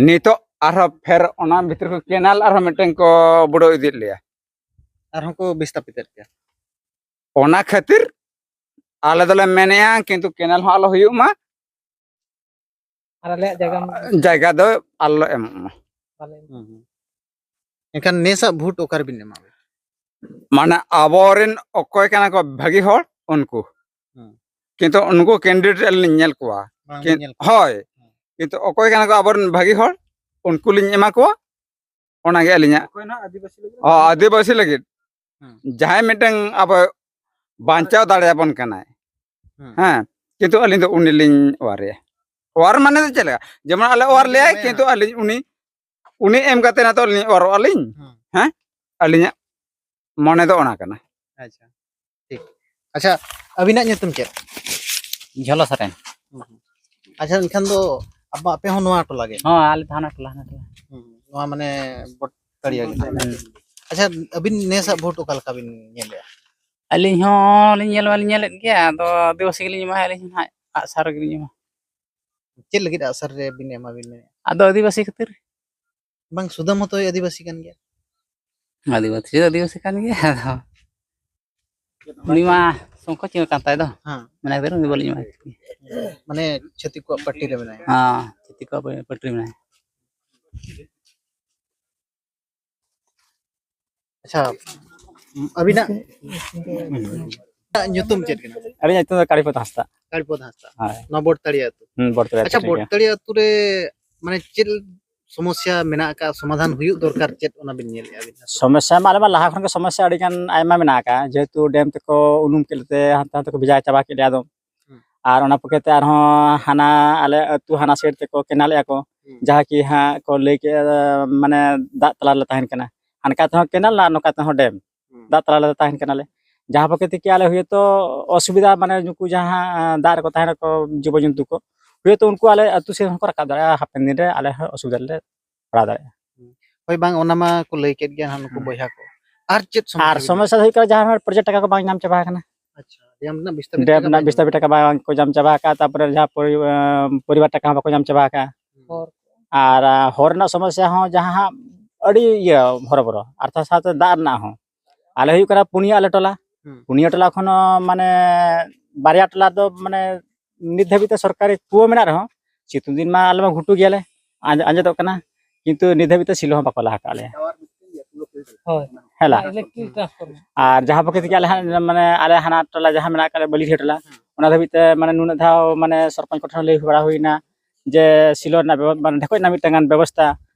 ᱱᱤᱛᱚᱜ ᱟᱨᱦᱚᱸ ᱯᱷᱮᱨ ᱚᱱᱟ ᱵᱷᱤᱛᱤᱨ ᱠᱷᱚᱱ ᱠᱮᱱᱟᱞ ᱟᱨᱦᱚᱸ ᱢᱤᱫᱴᱟᱝ ᱠᱚ ᱵᱩᱰᱟᱹᱣ ᱤᱫᱤᱭᱮᱫ ᱞᱮᱭᱟ᱾ ᱟᱨᱦᱚᱸ ᱠᱚ ᱵᱤᱥᱛᱟᱯᱤᱛᱮᱫ ᱜᱮᱭᱟ᱾ ᱚᱱᱟ ᱠᱷᱟᱹᱛᱤᱨ ᱟᱞᱮ ᱫᱚᱞᱮ ᱢᱮᱱᱮᱜᱼᱟ, ᱠᱤᱱᱛᱩ ᱠᱮᱱᱟᱞ ᱦᱚᱸ ᱟᱞᱚ ᱦᱩᱭᱩᱜ ᱢᱟ, ᱟᱨ ᱟᱞᱮᱭᱟᱜ ᱡᱟᱭᱜᱟ ᱢᱟ ᱡᱟᱭᱜᱟ ᱫᱚ ᱟᱞᱚ ᱮᱢᱚᱜ ᱢᱟ᱾ ᱵᱟᱞᱮ ᱮᱢᱚᱜ᱾ ᱦᱩᱸ, ᱦᱩᱸ᱾ ᱮᱱᱠᱷᱟᱱ ᱱᱮᱥᱟᱜ ᱵᱷᱳᱴ ᱚᱠᱟ ᱨᱮᱵᱤᱱ ᱮᱢᱟ? ᱢᱟᱱᱮ ᱟᱵᱚᱨᱮᱱ ᱚᱠᱚᱭ ᱠᱟᱱᱟ ᱠᱚ ᱵᱷᱟᱹᱜᱤ ᱦᱚᱲ, ᱩᱱᱠᱩ᱾ ᱦᱩᱸ᱾ ᱠᱤᱱᱛᱩ ᱩᱱᱠᱩ ᱠᱮᱱᱰᱤᱰᱮᱴ ᱟᱹᱞᱤᱧ ᱞᱤᱧ ᱧᱮᱞ ᱠᱚᱣᱟ᱾ ᱵᱟᱝ ᱠᱤᱱ-, ᱧᱮᱞ ᱠᱚᱣᱟ᱾ ᱦᱳᱭ᱾ ᱦᱩᱸ᱾ ᱠᱤᱱᱛᱩ ᱚᱠᱚᱭ ᱠᱟᱱᱟ ᱠᱚ ᱟᱵᱚᱨᱮᱱ ᱵᱷᱟᱹᱜᱤ ᱦᱚᱲ, ᱩᱱᱠᱩ ᱞᱤᱧ ᱮᱢᱟ ᱠᱚᱣᱟ᱾ ᱚᱱᱟᱜᱮ ᱟᱹᱞᱤᱧᱟᱜ᱾ ᱚᱠᱚᱭ ᱱᱟᱦᱟᱜ ᱟᱹᱫᱤᱵᱟᱹᱥᱤ ᱞᱟᱹᱜᱤᱫ? ᱚ, ᱟᱹᱫᱤᱵᱟᱹᱥᱤ ᱞᱟᱹᱜᱤᱫ᱾ ᱦᱩᱸ᱾ ᱡᱟᱦᱟᱸᱭ ᱢᱤᱫᱴᱟᱝ ᱟᱵᱚ ᱵᱟᱧᱪᱟᱣ ᱫᱟᱲᱮᱭᱟᱵᱚᱱ ᱠᱟᱱᱟᱭ᱾ ᱦᱩᱸ᱾ ᱦᱮᱸ, ᱠᱤᱱᱛᱩ ᱟᱹᱞᱤᱧ ᱫᱚ ᱩᱱᱤ ᱞᱤᱧ ᱚᱣᱟᱨᱮᱭᱟ᱾ ᱚᱣᱟᱨ ᱢᱟᱱᱮ ᱫᱚ ᱪᱮᱫ ᱞᱮᱠᱟ? ᱡᱮᱢᱚᱱ ᱟᱞᱮ ᱚᱣᱟᱨ ᱩᱱᱤ ᱞᱮᱭᱟᱭ, ᱫᱚ ᱠᱤᱱᱛᱩ ᱢᱮᱱᱟ᱾ ᱟᱹᱞᱤᱧ ᱩᱱᱤ, ᱩᱱᱤ ᱮᱢ ᱠᱟᱛᱮ ᱱᱤᱛᱚᱜ ᱞᱤᱧ ᱚᱣᱟᱨᱚᱜᱼᱟ ᱞᱤᱧ? ᱦᱩᱸ᱾ ᱦᱮᱸ? ᱟᱹᱞᱤᱧᱟᱜ ᱢᱚᱱᱮ ᱫᱚ ᱚᱱᱟ ᱠᱟᱱᱟ᱾ ᱟᱪᱪᱷᱟ, ᱴᱷᱤᱠ᱾ ᱟᱪᱪᱷᱟ, ᱟᱹᱵᱤᱱᱟᱜ ᱧᱩᱛᱩᱢ ᱪᱮᱫ? ᱡᱷᱚᱞᱟ ᱥᱚᱨᱮᱱ᱾ ᱦᱩᱸ, ᱦᱩᱸ᱾ ᱟᱪᱪᱷᱟ, ᱮᱱᱠᱷᱟᱱ ᱫᱚ ᱟᱵᱚ, ᱟᱯᱮ ᱦᱚᱸ ᱱᱚᱣᱟ ᱴᱚᱞᱟ ᱜᱮ? ᱦᱚᱸ, ᱟᱞᱮ ᱫᱚ ᱦᱟᱱᱟ ᱴᱚᱞᱟ, ᱦᱟᱱᱟ ᱴᱚᱞᱟ᱾ ᱦᱩᱸ, ᱱᱚᱣᱟ ᱢᱟᱱᱮ ᱵᱚᱴᱛᱟᱲᱤᱭᱟ ᱜᱮ᱾ ᱦᱩᱸ᱾ ᱟᱪᱪᱷᱟ, ᱟᱹᱵᱤᱱ ᱱᱮᱥᱟᱜ ᱵᱷᱳᱴ ᱚᱠᱟ ᱞᱮᱠᱟ ᱵᱤᱱ ᱧᱮᱞᱮᱜᱼᱟ? ᱟᱹᱞᱤᱧ ᱦᱚᱸ ᱞᱤᱧ ᱧᱮᱞ ᱢᱟᱞᱤᱧ ᱧᱮᱞᱮᱫ ᱜᱮᱭᱟ, ᱟᱫᱚ ᱟᱹᱫᱤᱵᱟᱹᱥᱤ ᱜᱮᱞᱤᱧ ᱮᱢᱟᱭᱟ ᱟᱹᱞᱤᱧ ᱦᱚᱸ ᱱᱟᱦᱟᱜ, ᱟᱜᱼᱥᱟᱨ ᱜᱮᱞᱤᱧ ᱮᱢᱟ᱾ ᱪᱮᱫ ᱞᱟᱹᱜᱤᱫ ᱟᱜᱼᱥᱟᱨ ᱨᱮ ᱵᱤᱱ ᱮᱢᱟ ᱵᱤᱱ ᱢᱮᱱᱮᱫᱼᱟ? ᱟᱫᱚ ᱟᱹᱫᱤᱵᱟᱹᱥᱤ ᱠᱷᱟᱹᱛᱤᱨ᱾ ᱵᱟᱝ, ᱥᱩᱫᱟᱹᱢ ᱦᱚᱸᱛᱚᱭ ᱟᱹᱫᱤᱵᱟᱹᱥᱤ ᱠᱟᱱ ᱜᱮᱭᱟ᱾ ᱟᱹᱫᱤᱵᱟᱹᱥᱤ ᱫᱚ ᱟᱹᱫᱤᱵᱟᱹᱥᱤ ᱠᱟᱱ ᱜᱮᱭᱟ, ᱟᱫᱚ ᱩᱱᱤ ᱢᱟ ᱥᱚᱝᱠᱳᱪ ᱧᱚᱜ ᱠᱟᱱ ᱛᱟᱭ ᱫᱚ᱾ ᱦᱮᱸ᱾ ᱢᱮᱱᱟ ᱠᱷᱟᱹᱛᱤᱨ ᱩᱱᱤ ᱵᱟᱹᱞᱤᱧ ᱮᱢᱟᱭ ᱠᱟᱱᱟ᱾ ᱢᱟᱱᱮ ᱪᱷᱟᱹᱛᱤᱠ ᱠᱚᱣᱟᱜ ᱯᱟᱨᱴᱤ ᱨᱮ ᱢᱮᱱᱟᱭᱟ᱾ ᱦᱮᱸ, ᱪᱷᱟᱹᱛᱤᱠ ᱠᱚᱣᱟᱜ ᱯᱟᱨᱴᱤ ᱨᱮ ᱢᱮᱱᱟᱭᱟ᱾ ᱟᱪᱪᱷᱟ, ᱟᱹᱵᱤᱱᱟᱜ ᱧᱩᱛᱩᱢ ᱪᱮᱫ ᱠᱟᱱᱟ? ᱟᱹᱞᱤᱧᱟᱜ ᱧᱩᱛᱩᱢ ᱫᱚ ᱠᱟᱲᱤᱯᱚᱫ ᱦᱟᱸᱥᱫᱟ᱾ ᱠᱟᱲᱤᱯᱚᱫ ᱦᱟᱸᱥᱫᱟ᱾ ᱦᱳᱭ᱾ ᱱᱚᱣᱟ ᱵᱚᱴᱛᱟᱲᱤᱭᱟ ᱟᱹᱛᱩ᱾ ᱦᱩᱸ, ᱵᱚᱴᱛᱟᱲᱤᱭᱟ ᱟᱪᱪᱷᱟ, ᱟᱹᱛᱩ ᱨᱮᱜᱮ᱾ ᱵᱚᱴᱛᱟᱲᱤᱭᱟ ᱟᱹᱛᱩ ᱨᱮ ᱢᱟᱱᱮ ᱪᱮᱫ ᱥᱚᱢᱚᱥᱥᱟ ᱢᱮᱱᱟᱜ ᱟᱠᱟᱫ, ᱥᱚᱢᱟᱫᱷᱟᱱ ᱦᱩᱭᱩᱜ ᱫᱚᱨᱠᱟᱨ, ᱪᱮᱫ ᱚᱱᱟ ᱵᱤᱱ ᱧᱮᱞᱮᱫᱼᱟ ᱟᱹᱵᱤᱱ? ᱥᱚᱢᱚᱥᱥᱟ ᱢᱟ ᱟᱞᱮ ᱢᱟ ᱞᱟᱦᱟ ᱠᱷᱚᱱ ᱜᱮ ᱥᱚᱢᱚᱥᱥᱟ ᱟᱹᱰᱤ ᱜᱟᱱ ᱟᱭᱢᱟ ᱢᱮᱱᱟᱜ ᱟᱠᱟᱫ, ᱡᱮᱦᱮᱛᱩ ᱰᱮᱢ ᱛᱮᱠᱚ ᱩᱱᱩᱢ ᱠᱮᱫ ᱞᱮᱛᱮ ᱦᱟᱱᱛᱮ ᱱᱟᱛᱮ ᱠᱚ ᱵᱷᱮᱡᱟ ᱪᱟᱵᱟ ᱠᱮᱫ ᱞᱮᱭᱟ ᱟᱫᱚ᱾ ᱦᱩᱸ᱾ ᱟᱨ ᱚᱱᱟ ᱯᱚᱠᱮ ᱛᱮ ᱟᱨᱦᱚᱸ ᱦᱟᱱᱟ ᱟᱞᱮ ᱟᱹᱛᱩ ᱦᱟᱱᱟ ᱥᱟᱭᱤᱰ ᱛᱮᱠᱚ ᱠᱮᱱᱟᱞᱮᱫᱼᱟ ᱠᱚ, ᱦᱩᱸ᱾ ᱡᱟᱦᱟᱸ ᱠᱤ ᱦᱟᱸᱜ ᱠᱚ ᱞᱟᱹᱭ ᱠᱮᱫᱼᱟ, ᱢᱟᱱᱮ ᱫᱟᱜ ᱛᱟᱞᱟ ᱨᱮᱞᱮ ᱛᱟᱦᱮᱱ ᱠᱟᱱᱟ, ᱦᱟᱱᱠᱟ ᱛᱮᱦᱚᱸ ᱠᱮᱱᱟᱞ ᱟᱨ ᱱᱚᱝᱠᱟ ᱛᱮᱦᱚᱸ ᱰᱮᱢ᱾ ᱦᱩᱸ᱾ ᱫᱟᱜ ᱛᱟᱞᱟ ᱨᱮ ᱛᱟᱦᱮᱱ ᱠᱟᱱᱟᱞᱮ, ᱡᱟᱦᱟᱸ ᱯᱚᱠᱮ ᱛᱮᱠᱤ ᱟᱞᱮ ᱦᱩᱭᱩᱜ ᱛᱚ ᱚᱥᱩᱵᱤᱫᱷᱟ, ᱢᱟᱱᱮ ᱱᱩᱠᱩ ᱡᱟᱦᱟᱸ ᱫᱟᱜ ᱨᱮᱠᱚ ᱛᱟᱦᱮᱱᱟᱠᱚ ᱡᱤᱵᱚ ᱡᱚᱱᱛᱩ ᱠᱚ, ᱦᱩᱭᱩᱜ ᱛᱚ ᱩᱱᱠᱩ ᱟᱞᱮ ᱟᱹᱛᱩ ᱥᱮᱫ ᱦᱚᱸᱠᱚ ᱨᱟᱠᱟᱵ ᱫᱟᱲᱮᱭᱟᱜᱼᱟ, ᱦᱟᱯᱮᱱ ᱫᱤᱱ ᱨᱮ ᱟᱞᱮ ᱦᱚᱸ ᱚᱥᱩᱵᱤᱫᱷᱟ ᱨᱮᱞᱮ ᱯᱟᱲᱟᱣ ᱫᱟᱲᱮᱭᱟᱜᱼᱟ᱾ ᱦᱳᱭ, ᱵᱟᱝ, ᱚᱱᱟ ᱢᱟ ᱠᱚ ᱞᱟᱹᱭ ᱠᱮᱫ ᱜᱮᱭᱟ ᱱᱟᱦᱟᱜ ᱱᱩᱠᱩ ᱦᱩᱸ᱾ ᱵᱚᱭᱦᱟ ᱠᱚ᱾ ᱟᱨ ᱪᱮᱫ ᱥᱚᱢᱚᱥᱥᱟ ᱟᱨ ᱵᱤᱱ ᱥᱚᱢᱚᱥᱥᱟ ᱫᱚ ᱦᱩᱭᱩᱜ ᱠᱟᱱᱟ, ᱡᱟᱦᱟᱸ ᱯᱨᱚᱡᱮᱠᱴ ᱴᱟᱠᱟ ᱠᱚ ᱵᱟᱝ ᱧᱟᱢ ᱪᱟᱵᱟ ᱟᱠᱟᱱᱟ᱾ ᱟᱪᱪᱷᱟ, ᱰᱮᱢ ᱨᱮᱱᱟᱜ ᱵᱤᱥᱛᱟᱯᱤᱛ ᱰᱮᱢ ᱴᱟᱠᱟ ᱨᱮᱱᱟᱜ ᱵᱟᱝ ᱵᱤᱥᱛᱟᱯᱤᱛ ᱴᱟᱠᱟ ᱵᱟᱝ ᱠᱚ ᱧᱟᱢ ᱪᱟᱵᱟ ᱟᱠᱟᱫ, ᱛᱟᱨᱯᱚᱨᱮ ᱡᱟᱦᱟᱸ ᱯᱚᱨᱤ-, ᱟᱸ, ᱯᱚᱨᱤᱵᱟᱨ ᱴᱟᱠᱟ ᱦᱚᱸ ᱵᱟᱠᱚ ᱧᱟᱢ ᱪᱟᱵᱟ ᱟᱠᱟᱫ᱾ ᱦᱚᱨ᱾ ᱟᱨ, ᱟᱸ, ᱦᱚᱨ ᱨᱮᱱᱟᱜ ᱥᱚᱢᱚᱥᱥᱟ ᱦᱚᱸ ᱡᱟᱦᱟᱸ ᱦᱟᱸᱜ ᱟᱹᱰᱤ ᱤᱭᱟᱹ ᱦᱚᱨᱚᱵᱚᱨᱚ, ᱟᱨ ᱛᱟᱨ ᱥᱟᱶᱛᱮ ᱫᱟᱜ ᱨᱮᱱᱟᱜ ᱦᱚᱸ᱾ ᱟᱞᱮ ᱦᱩᱭᱩᱜ ᱠᱟᱱᱟ ᱯᱩᱱᱭᱟᱹ ᱟᱞᱮ ᱴᱚᱞᱟ᱾ ᱦᱩᱸ᱾ ᱯᱩᱱᱭᱟᱹ ᱴᱚᱞᱟ ᱠᱷᱚᱱ ᱦᱚᱸ ᱢᱟᱱᱮ ᱵᱟᱨᱭᱟ ᱴᱚᱞᱟ ᱫᱚ ᱢᱟᱱᱮ ᱱᱤᱛ ᱫᱷᱟᱹᱵᱤᱡ ᱛᱮ ᱥᱚᱨᱠᱟᱨᱤ ᱠᱩᱣᱟᱹ ᱢᱮᱱᱟᱜ ᱨᱮᱦᱚᱸ, ᱥᱤᱛᱩᱝ ᱫᱤᱱ ᱢᱟ ᱟᱞᱮ ᱢᱟ ᱜᱷᱩᱴᱩ ᱜᱮᱭᱟᱞᱮ, ᱟᱸᱡ-, ᱟᱸᱡᱮᱫᱚᱜ ᱠᱟᱱᱟ, ᱠᱤᱱᱛᱩ ᱱᱤᱛ ᱫᱷᱟᱹᱵᱤᱡ ᱛᱮ ᱥᱤᱞᱚ ᱦᱚᱸ ᱵᱟᱠᱚ ᱞᱟᱦᱟ ᱠᱟᱜ ᱞᱮᱭᱟ᱾ ᱦᱳᱭ᱾ ᱦᱮᱸ ᱞᱟ᱾ Electric transformer. ᱟᱨ ᱡᱟᱦᱟᱸ ᱯᱚᱠᱠᱷᱮ ᱛᱮᱜᱮ ᱟᱞᱮ ᱦᱟᱸᱜ, ᱢᱟᱱᱮ, ᱟᱞᱮ ᱦᱟᱱᱟ ᱴᱚᱞᱟ ᱡᱟᱦᱟᱸ ᱢᱮᱱᱟᱜ ᱟᱠᱟᱫ ᱞᱮ, ᱵᱟᱹᱞᱤᱰᱤᱦᱟᱹ ᱴᱚᱞᱟ, ᱚᱱᱟ ᱫᱷᱟᱹᱵᱤᱡ ᱛᱮ, ᱢᱟᱱᱮ, ᱱᱩᱱᱟᱹᱜ ᱫᱷᱟᱣ, ᱢᱟᱱᱮ, ᱥᱚᱨᱯᱚᱧᱪ ᱠᱚᱴᱷᱮᱱ ᱞᱟᱹᱭ ᱵᱟᱲᱟ ᱦᱩᱭᱱᱟ ᱡᱮ ᱥᱤᱞᱚ ᱨᱮᱱᱟᱜ ᱵᱮᱵᱚ-, ᱢᱟᱱᱮ, ᱰᱷᱮᱠᱚᱡ ᱨᱮᱱᱟᱜ ᱢᱤᱫᱴᱟᱝ ᱜᱟᱱ ᱵᱮᱵᱚᱥᱛᱷᱟ,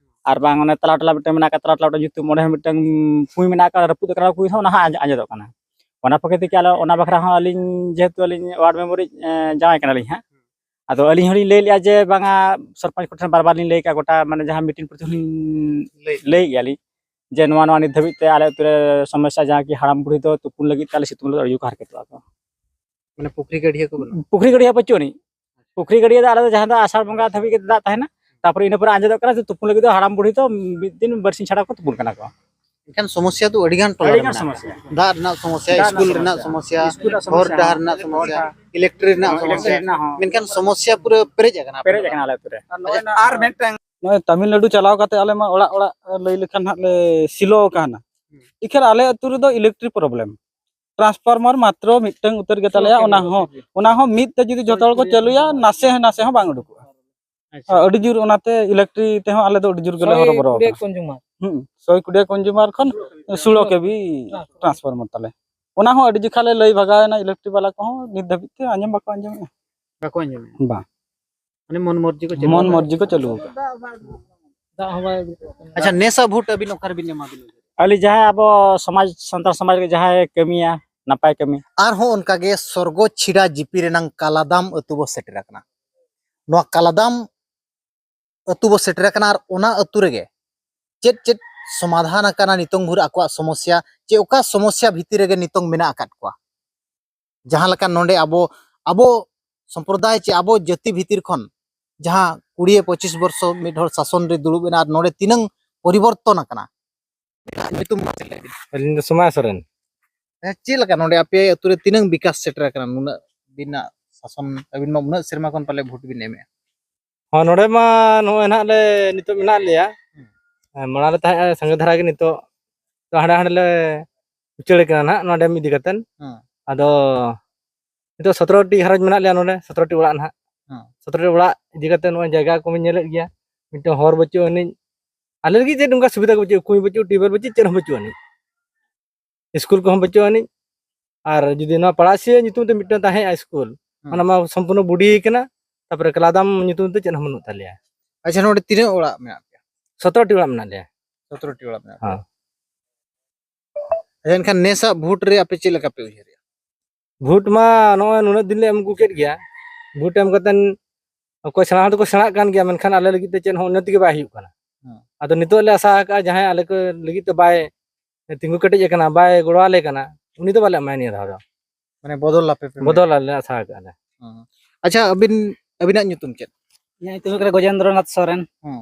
ᱟᱨ ᱵᱟᱝ ᱚᱱᱮ ᱛᱟᱞᱟ ᱴᱚᱞᱟ ᱢᱤᱫᱴᱟᱝ ᱢᱮᱱᱟᱜ ᱟᱠᱟᱫ, ᱛᱟᱞᱟ ᱴᱚᱞᱟ ᱢᱤᱫᱴᱟᱝ ᱧᱩᱛᱩᱢ, ᱚᱸᱰᱮ ᱦᱚᱸ ᱢᱤᱫᱴᱟᱝ ᱠᱩᱸᱭ ᱢᱮᱱᱟᱜ ᱟᱠᱟᱫ, ᱨᱟᱹᱯᱩᱫ ᱟᱠᱟᱱᱟ ᱠᱩᱸᱭ ᱦᱚᱸ, ᱚᱱᱟ ᱦᱚᱸ ᱟᱸᱡ-, ᱟᱸᱡᱮᱫᱚᱜ ᱠᱟᱱᱟ᱾ ᱚᱱᱟ ᱯᱚᱠᱠᱷᱮ ᱛᱮᱜᱮ ᱟᱞᱮ ᱚᱱᱟ ᱵᱟᱠᱷᱨᱟ ᱦᱚᱸ ᱟᱹᱞᱤᱧ, ᱡᱮᱦᱮᱛᱩ ᱟᱹᱞᱤᱧ ᱣᱟᱨᱰ ᱢᱮᱢᱵᱟᱨᱤᱡ, ᱮᱸ, ᱡᱟᱶᱟᱭ ᱠᱟᱱᱟᱞᱤᱧ ᱦᱟᱸᱜ, ᱟᱫᱚ ᱟᱹᱞᱤᱧ ᱦᱚᱸᱞᱤᱧ ᱞᱟᱹᱭ ᱞᱮᱜᱼᱟ ᱡᱮ ᱵᱟᱝᱟ, ᱥᱚᱨᱯᱚᱧᱪ ᱠᱚᱴᱷᱮᱱ ᱵᱟᱨ ᱵᱟᱨ ᱞᱤᱧ ᱞᱟᱹᱭ ᱠᱮᱜᱼᱟ, ᱜᱚᱴᱟ ᱢᱟᱱᱮ ᱡᱟᱦᱟᱸ ᱢᱤᱴᱤᱝ ᱯᱨᱚᱛᱤ ᱦᱚᱸᱞᱤᱧ ᱞᱟᱹᱭ᱾ ᱞᱟᱹᱭ ᱜᱮᱭᱟᱞᱤᱧ ᱡᱮ ᱱᱚᱣᱟ, ᱱᱚᱣᱟ ᱱᱤᱛ ᱫᱷᱟᱹᱵᱤᱡ ᱛᱮ ᱟᱞᱮ ᱟᱹᱛᱩ ᱨᱮ ᱥᱚᱢᱚᱥᱥᱟ ᱡᱟᱦᱟᱸ ᱠᱤ ᱦᱟᱲᱟᱢ ᱵᱩᱲᱦᱤ ᱫᱚ ᱛᱩᱯᱩᱱ ᱞᱟᱹᱜᱤᱫ ᱛᱮ ᱟᱞᱮ ᱥᱤᱛᱩᱝ ᱨᱮᱫᱚ ᱟᱹᱰᱤ ᱡᱳᱨ ᱠᱚ ᱦᱟᱨᱠᱮᱛᱚᱜᱼᱟ ᱠᱚ᱾ ᱢᱟᱱᱮ ᱯᱩᱠᱷᱨᱤ ᱜᱟᱹᱰᱭᱟᱹ ᱠᱚ ᱵᱟᱹᱱᱩᱜᱼᱟ? ᱯᱩᱠᱷᱨᱤ ᱜᱟᱹᱰᱭᱟᱹ ᱵᱟᱹᱪᱩᱜ ᱟᱹᱱᱤᱡ᱾ ᱯᱩᱠᱷᱨᱤ ᱜᱟᱹᱰᱭᱟᱹ ᱫᱚ ᱟᱞᱮ ᱫᱚ ᱡᱟᱦᱟᱸ ᱫᱚ ᱟᱥᱟᱲ ᱵᱚᱸᱜᱟ ᱫᱷᱟᱹᱵᱤᱡ ᱜᱮ ᱫᱟᱜ ᱛᱟᱦᱮᱱᱟ᱾ ᱛᱟᱯᱚᱨᱮ ᱤᱱᱟᱹ ᱯᱚᱨᱮ ᱟᱸᱡᱮᱫᱚᱜ ᱠᱟᱱᱟ, ᱛᱩᱯᱩᱱ ᱞᱟᱹᱜᱤᱫ ᱫᱚ ᱦᱟᱲᱟᱢ ᱵᱩᱲᱦᱤ ᱫᱚ ᱢᱤᱫ ᱫᱤᱱ ᱵᱟᱨᱥᱤᱧ ᱪᱷᱟᱲᱟ ᱠᱚ ᱛᱩᱯᱩᱱ ᱠᱟᱱᱟ ᱠᱚ᱾ ᱮᱱᱠᱷᱟᱱ ᱥᱚᱢᱚᱥᱥᱟ ᱫᱚ ᱟᱹᱰᱤ ᱜᱟᱱ ᱴᱚᱞᱟ ᱨᱮ ᱟᱹᱰᱤ ᱜᱟᱱ ᱢᱮᱱᱟᱜᱼᱟ᱾ ᱥᱚᱢᱚᱥᱥᱟ᱾ ᱫᱟᱜ ᱨᱮᱱᱟᱜ ᱥᱚᱢᱚᱥᱥᱟ, ᱫᱟᱜ ᱨᱮᱱᱟᱜ ᱥᱠᱩᱞ ᱨᱮᱱᱟᱜ ᱥᱚᱢᱚᱥᱥᱟ, ᱥᱠᱩᱞ ᱨᱮᱱᱟᱜ ᱦᱚᱨ ᱥᱚᱢᱚᱥᱥᱟ, ᱰᱟᱦᱟᱨ ᱨᱮᱱᱟᱜ ᱦᱚᱨ ᱥᱚᱢᱚᱥᱥᱟ, ᱰᱟᱦᱟᱨ, ᱤᱞᱮᱠᱴᱨᱤᱠ ᱨᱮᱱᱟᱜ ᱦᱚᱸ, ᱥᱚᱢᱚᱥᱥᱟ᱾ ᱤᱞᱮᱠᱴᱨᱤᱠ ᱨᱮᱱᱟᱜ ᱦᱚᱸ᱾ ᱢᱮᱱᱠᱷᱟᱱ ᱥᱚᱢᱚᱥᱥᱟ ᱯᱩᱨᱟᱹ ᱯᱮᱨᱮᱡ ᱟᱠᱟᱱᱟ ᱟᱯᱮ ᱯᱮᱨᱮᱡ ᱫᱚ᱾ ᱟᱠᱟᱱᱟ ᱟᱞᱮ ᱟᱹᱛᱩ ᱨᱮ᱾ ᱟᱨ ᱱᱚᱜᱼᱚᱭ ᱱᱚᱜᱼᱚᱭ ᱛᱟᱢᱤᱞᱱᱟᱰᱩ ᱪᱟᱞᱟᱣ ᱠᱟᱛᱮ ᱟᱞᱮ ᱢᱟ ᱚᱲᱟᱜ ᱚᱲᱟᱜ ᱞᱟᱹᱭ ᱞᱮᱠᱷᱟᱱ ᱦᱟᱸᱜ ᱞᱮ ᱥᱤᱞᱚ ᱟᱠᱟᱱᱟ᱾ ᱦᱩᱸ᱾ ᱮᱠᱷᱟᱱ ᱟᱞᱮ ᱟᱹᱛᱩ ᱨᱮᱫᱚ ᱤᱞᱮᱠᱴᱨᱤᱠ ᱯᱨᱚᱵᱞᱮᱢ᱾ ᱴᱨᱟᱱᱥᱯᱷᱟᱨᱢᱟᱨ ᱢᱟᱛᱨᱚ ᱢᱤᱫᱴᱟᱝ ᱩᱛᱟᱹᱨ ᱜᱮᱛᱟᱞᱮᱭᱟ, ᱚᱱᱟ ᱦᱚᱸ, ᱚᱱᱟ ᱦᱚᱸ ᱢᱤᱫ ᱛᱮ ᱡᱩᱫᱤ ᱡᱷᱚᱛᱚ ᱦᱚᱲ ᱠᱚ ᱪᱟᱹᱞᱩᱭᱟ, ᱱᱟᱥᱮ ᱱᱟᱥᱮ ᱦᱚᱸ ᱵᱟᱝ ᱩᱰᱩᱠᱚᱜᱼᱟ᱾ ᱟᱪᱪᱷᱟ᱾ ᱟᱹᱰᱤ ᱡᱳᱨ ᱚᱱᱟᱛᱮ ᱤᱞᱮᱠᱴᱨᱤᱠ ᱛᱮᱦᱚᱸ ᱟᱞᱮ ᱫᱚ ᱟᱹᱰᱤ ᱡᱳᱨ ᱜᱮᱞᱮ ᱥᱚᱭ ᱦᱚᱨᱚᱵᱚᱨᱚ ᱠᱩᱲᱤ ᱟᱠᱟᱱᱟ᱾ ᱠᱚᱱᱡᱩᱢᱟᱨ᱾ ᱦᱩᱸ, ᱥᱚᱭ ᱠᱩᱲᱤ ᱠᱚᱱᱡᱩᱢᱟᱨ ᱠᱷᱚᱱ ᱥᱳᱞᱳ ᱠᱮᱵᱷᱤ ᱴᱨᱟᱱᱥᱯᱷᱟᱨᱢᱟᱨ ᱛᱟᱞᱮ᱾ ᱚᱱᱟ ᱦᱚᱸ ᱟᱹᱰᱤ ᱡᱚᱠᱷᱟ ᱞᱮ ᱞᱟᱹᱭ ᱵᱷᱟᱜᱟᱣ ᱮᱱᱟ ᱤᱞᱮᱠᱴᱨᱤᱠ ᱵᱟᱞᱟ ᱠᱚᱦᱚᱸ, ᱱᱤᱛ ᱫᱷᱟᱹᱵᱤᱡ ᱛᱮ ᱟᱸᱡᱚᱢ ᱵᱟᱠᱚ ᱟᱸᱡᱚᱢᱮᱜᱼᱟ᱾ ᱵᱟᱠᱚ ᱟᱸᱡᱚᱢᱮᱜᱼᱟ᱾ ᱵᱟᱝ᱾ ᱢᱟᱱᱮ ᱢᱚᱱ ᱢᱚᱨᱡᱤ ᱠᱚ ᱪᱟᱹᱞᱩ ᱢᱚᱱ ᱟᱠᱟᱫᱟ᱾ ᱢᱚᱨᱡᱤ ᱠᱚ ᱪᱟᱹᱞᱩ ᱟᱠᱟᱫᱟ᱾ ᱫᱟᱜ ᱦᱚᱸ ᱵᱟᱭ ᱟᱹᱜᱩ ᱠᱟᱜ ᱠᱟᱱᱟ᱾ ᱟᱪᱪᱷᱟ, ᱱᱮᱥᱟᱜ ᱵᱷᱳᱴ ᱟᱹᱵᱤᱱ ᱚᱠᱟ ᱨᱮᱵᱤᱱ ᱮᱢᱟ ᱵᱤᱱ? ᱟᱹᱞᱤᱧ ᱡᱟᱦᱟᱸᱭ ᱟᱵᱚ ᱥᱚᱢᱟᱡᱽ, ᱥᱟᱱᱛᱟᱲ ᱥᱚᱢᱟᱡᱽ ᱨᱮ ᱡᱟᱦᱟᱸᱭ ᱠᱟᱹᱢᱤᱭᱟ, ᱱᱟᱯᱟᱭ ᱠᱟᱹᱢᱤ᱾ ᱟᱨᱦᱚᱸ ᱚᱱᱠᱟᱜᱮ ᱥᱚᱨᱜᱚ ᱪᱷᱤᱲᱟ ᱡᱤᱯᱤ ᱨᱮᱱᱟᱝ ᱠᱟᱞᱟᱫᱟᱢ ᱟᱹᱛᱩ ᱵᱚ ᱥᱮᱴᱮᱨ ᱟᱠᱟᱱᱟ᱾ ᱱᱚᱣᱟ ᱠᱟᱞᱟᱫᱟᱢ ᱟᱹᱛᱩ ᱵᱚ ᱥᱮᱴᱮᱨ ᱟᱠᱟᱱᱟ ᱟᱨ ᱚᱱᱟ ᱟᱹᱛᱩ ᱨᱮᱜᱮ ᱪᱮᱫ ᱪᱮᱫ ᱥᱚᱢᱟᱫᱷᱟᱱ ᱟᱠᱟᱱᱟ ᱱᱤᱛᱚᱝ ᱵᱷᱳᱨ ᱟᱠᱚᱣᱟᱜ ᱥᱚᱢᱚᱥᱥᱟ, ᱪᱮ ᱚᱠᱟ ᱥᱚᱢᱚᱥᱥᱟ ᱵᱷᱤᱛᱤᱨ ᱨᱮᱜᱮ ᱱᱤᱛᱚᱝ ᱢᱮᱱᱟᱜ ᱟᱠᱟᱫ ᱠᱚᱣᱟ? ᱡᱟᱦᱟᱸ ᱞᱮᱠᱟ ᱱᱚᱰᱮ ᱟᱵᱚ, ᱟᱵᱚ ᱥᱚᱢᱯᱨᱚᱫᱟᱭ ᱪᱮ ᱟᱵᱚ ᱡᱟᱹᱛᱤ ᱵᱷᱤᱛᱤᱨ ᱠᱷᱚᱱ ᱡᱟᱦᱟᱸ ᱠᱩᱲᱤ ᱯᱚᱸᱪᱤᱥ ᱵᱚᱨᱥᱚ ᱢᱤᱫ ᱦᱚᱲ ᱥᱟᱥᱚᱱ ᱨᱮ ᱫᱩᱲᱩᱵ ᱮᱱᱟ ᱟᱨ ᱱᱚᱰᱮ ᱛᱤᱱᱟᱹᱝ ᱯᱚᱨᱤᱵᱚᱨᱛᱚᱱ ᱟᱠᱟᱱᱟ? ᱧᱩᱛᱩᱢ ᱢᱟᱥᱮ ᱞᱟᱹᱭ ᱵᱤᱱ᱾ ᱟᱹᱞᱤᱧ ᱫᱚ ᱥᱚᱢᱟᱭ ᱥᱚᱨᱮᱱ᱾ ᱦᱮᱸ, ᱪᱮᱫ ᱞᱮᱠᱟ ᱱᱚᱰᱮ ᱟᱯᱮ ᱟᱹᱛᱩ ᱨᱮ ᱛᱤᱱᱟᱹᱝ ᱵᱤᱠᱟᱥ ᱥᱮᱴᱮᱨ ᱟᱠᱟᱱᱟ ᱱᱩᱱᱟᱹᱜ ᱫᱤᱱ ᱨᱮᱱᱟᱜ ᱥᱟᱥᱚᱱ? ᱟᱹᱵᱤᱱ ᱢᱟ ᱩᱱᱟᱹᱜ ᱥᱮᱨᱢᱟ ᱠᱷᱚᱱ ᱯᱟᱞᱮ ᱵᱷᱳᱴ ᱵᱤᱱ ᱮᱢᱮᱜᱼᱟ᱾ ᱦᱚᱸ, ᱱᱚᱰᱮ ᱢᱟ ᱱᱚᱜᱼᱚᱭ ᱱᱟᱦᱟᱜ ᱞᱮ ᱱᱤᱛᱚᱜ ᱢᱮᱱᱟᱜ ᱞᱮᱭᱟ᱾ ᱦᱩᱸ᱾ ᱦᱮᱸ, ᱢᱟᱲᱟᱝ ᱞᱮ ᱛᱟᱦᱮᱸᱜᱼᱟ ᱥᱟᱸᱜᱮ ᱫᱷᱟᱨᱟ ᱜᱮ, ᱱᱤᱛᱚᱜ ᱫᱚ ᱦᱟᱸᱰᱮ ᱦᱟᱸᱰᱮ ᱞᱮ ᱩᱪᱟᱹᱲ ᱠᱟᱱᱟ ᱱᱟᱦᱟᱜ ᱱᱚᱣᱟ ᱰᱮᱢ ᱤᱫᱤ ᱠᱟᱛᱮᱱ᱾ ᱦᱮᱸ᱾ ᱟᱫᱚ ᱱᱤᱛᱚᱜ ᱥᱚᱛᱨᱚ ᱴᱤ ᱜᱷᱟᱨᱚᱸᱡᱽ ᱢᱮᱱᱟᱜ ᱞᱮᱭᱟ ᱱᱚᱰᱮ, ᱥᱚᱛᱨᱚ ᱴᱤ ᱚᱲᱟᱜ ᱱᱟᱦᱟᱜ᱾ ᱦᱮᱸ᱾ ᱥᱚᱛᱨᱚ ᱴᱤ ᱚᱲᱟᱜ ᱤᱫᱤ ᱠᱟᱛᱮ ᱱᱚᱜᱼᱚᱭ ᱡᱟᱭᱜᱟ ᱠᱚᱵᱚᱱ ᱧᱮᱞᱮᱫ ᱜᱮᱭᱟ, ᱢᱤᱫᱴᱮᱱ ᱦᱚᱨ ᱵᱟᱹᱪᱩᱜ ᱟᱹᱱᱤᱡ, ᱟᱞᱮ ᱞᱟᱹᱜᱤᱫ ᱪᱮᱫ ᱚᱱᱠᱟ ᱥᱩᱵᱤᱫᱷᱟ ᱠᱚ ᱵᱟᱹᱪᱩᱜ, ᱠᱩᱧ ᱵᱟᱹᱪᱩᱜ, ᱴᱤᱭᱩᱵᱽᱣᱮᱞ ᱵᱟᱹᱪᱩᱜ, ᱪᱮᱫ ᱦᱚᱸ ᱵᱟᱹᱪᱩᱜ ᱟᱹᱱᱤᱡ᱾ ᱥᱠᱩᱞ ᱠᱚᱦᱚᱸ ᱵᱟᱹᱪᱩᱜ ᱟᱹᱱᱤᱡ᱾ ᱟᱨ ᱡᱩᱫᱤ ᱱᱚᱣᱟ ᱯᱟᱲᱟᱥᱤᱭᱟᱹ ᱧᱩᱛᱩᱢ ᱛᱮ ᱢᱤᱫᱴᱟᱝ ᱛᱟᱦᱮᱸᱜᱼᱟ ᱥᱠᱩᱞ, ᱦᱮᱸ᱾ ᱚᱱᱟ ᱢᱟ ᱥᱚᱢᱯᱩᱨᱱᱚ ᱵᱩᱰᱤ ᱠᱟᱱᱟ, ᱛᱟᱯᱚᱨᱮ ᱠᱟᱞᱟᱫᱟᱢ ᱧᱩᱛᱩᱢ ᱛᱮ ᱪᱮᱫ ᱦᱚᱸ ᱵᱟᱹᱱᱩᱜ ᱛᱟᱞᱮᱭᱟ᱾ ᱟᱪᱪᱷᱟ, ᱱᱚᱰᱮ ᱛᱤᱱᱟᱹᱜ ᱚᱲᱟᱜ ᱢᱮᱱᱟᱜ ᱯᱮᱭᱟ? ᱥᱚᱛᱨᱚ ᱴᱤ ᱚᱲᱟᱜ ᱢᱮᱱᱟᱜ ᱞᱮᱭᱟ᱾ ᱥᱚᱛᱨᱚ ᱴᱤ ᱚᱲᱟᱜ ᱢᱮᱱᱟᱜ ᱯᱮᱭᱟ᱾ ᱦᱮᱸ᱾ ᱟᱪᱪᱷᱟ, ᱮᱱᱠᱷᱟᱱ ᱱᱮᱥᱟᱜ ᱵᱷᱳᱴ ᱨᱮ ᱟᱯᱮ ᱪᱮᱫ ᱞᱮᱠᱟ ᱯᱮ ᱩᱭᱦᱟᱹᱨᱮᱜᱼᱟ? ᱵᱷᱳᱴ ᱢᱟ ᱱᱚᱜᱼᱚᱭ ᱱᱩᱱᱟᱹᱜ ᱫᱤᱱ ᱞᱮ ᱮᱢ ᱟᱹᱜᱩ ᱠᱮᱫ ᱜᱮᱭᱟ, ᱵᱷᱳᱴ ᱮᱢ ᱠᱟᱛᱮᱱ ᱚᱠᱚᱭ ᱥᱮᱬᱟ ᱦᱚᱲ ᱫᱚᱠᱚ ᱥᱮᱬᱟᱜ ᱠᱟᱱ ᱜᱮᱭᱟ, ᱢᱮᱱᱠᱷᱟᱱ ᱟᱞᱮ ᱞᱟᱹᱜᱤᱫ ᱛᱮ ᱪᱮᱫ ᱦᱚᱸ ᱩᱱᱱᱚᱛᱤ ᱜᱮ ᱵᱟᱭ ᱦᱩᱭᱩᱜ ᱠᱟᱱᱟ᱾ ᱦᱮᱸ᱾ ᱟᱫᱚ ᱱᱤᱛᱚᱜ ᱞᱮ ᱟᱥᱟ ᱟᱠᱟᱫᱼᱟ, ᱡᱟᱦᱟᱸᱭ ᱟᱞᱮ ᱠᱚ ᱞᱟᱹᱜᱤᱫ ᱛᱮ ᱵᱟᱭ ᱛᱤᱸᱜᱩ ᱠᱮᱴᱮᱡ ᱟᱠᱟᱱᱟ, ᱵᱟᱭ ᱜᱚᱲᱚ ᱟᱞᱮ ᱠᱟᱱᱟ, ᱩᱱᱤ ᱫᱚ ᱵᱟᱞᱮ ᱮᱢᱟᱭᱟ ᱱᱤᱭᱟᱹ ᱫᱷᱟᱣ ᱫᱚ᱾ ᱢᱟᱱᱮ ᱵᱚᱫᱚᱞ ᱟᱯᱮ ᱯᱮ ᱢᱮᱱ- ᱵᱚᱫᱚᱞ ᱟᱞᱮ ᱟᱥᱟ ᱟᱠᱟᱫᱼᱟ ᱞᱮ᱾ ᱦᱮᱸ᱾ ᱟᱪᱪᱷᱟ, ᱟᱹᱵᱤᱱ ᱟᱹᱵᱤᱱᱟᱜ ᱧᱩᱛᱩᱢ ᱪᱮᱫ? ᱤᱧᱟᱹᱜ ᱧᱩᱛᱩᱢ ᱦᱩᱭᱩᱜ ᱠᱟᱱᱟ ᱜᱚᱡᱮᱱᱫᱨᱚ ᱱᱟᱛᱷ ᱥᱚᱨᱮᱱ᱾ ᱦᱮᱸ᱾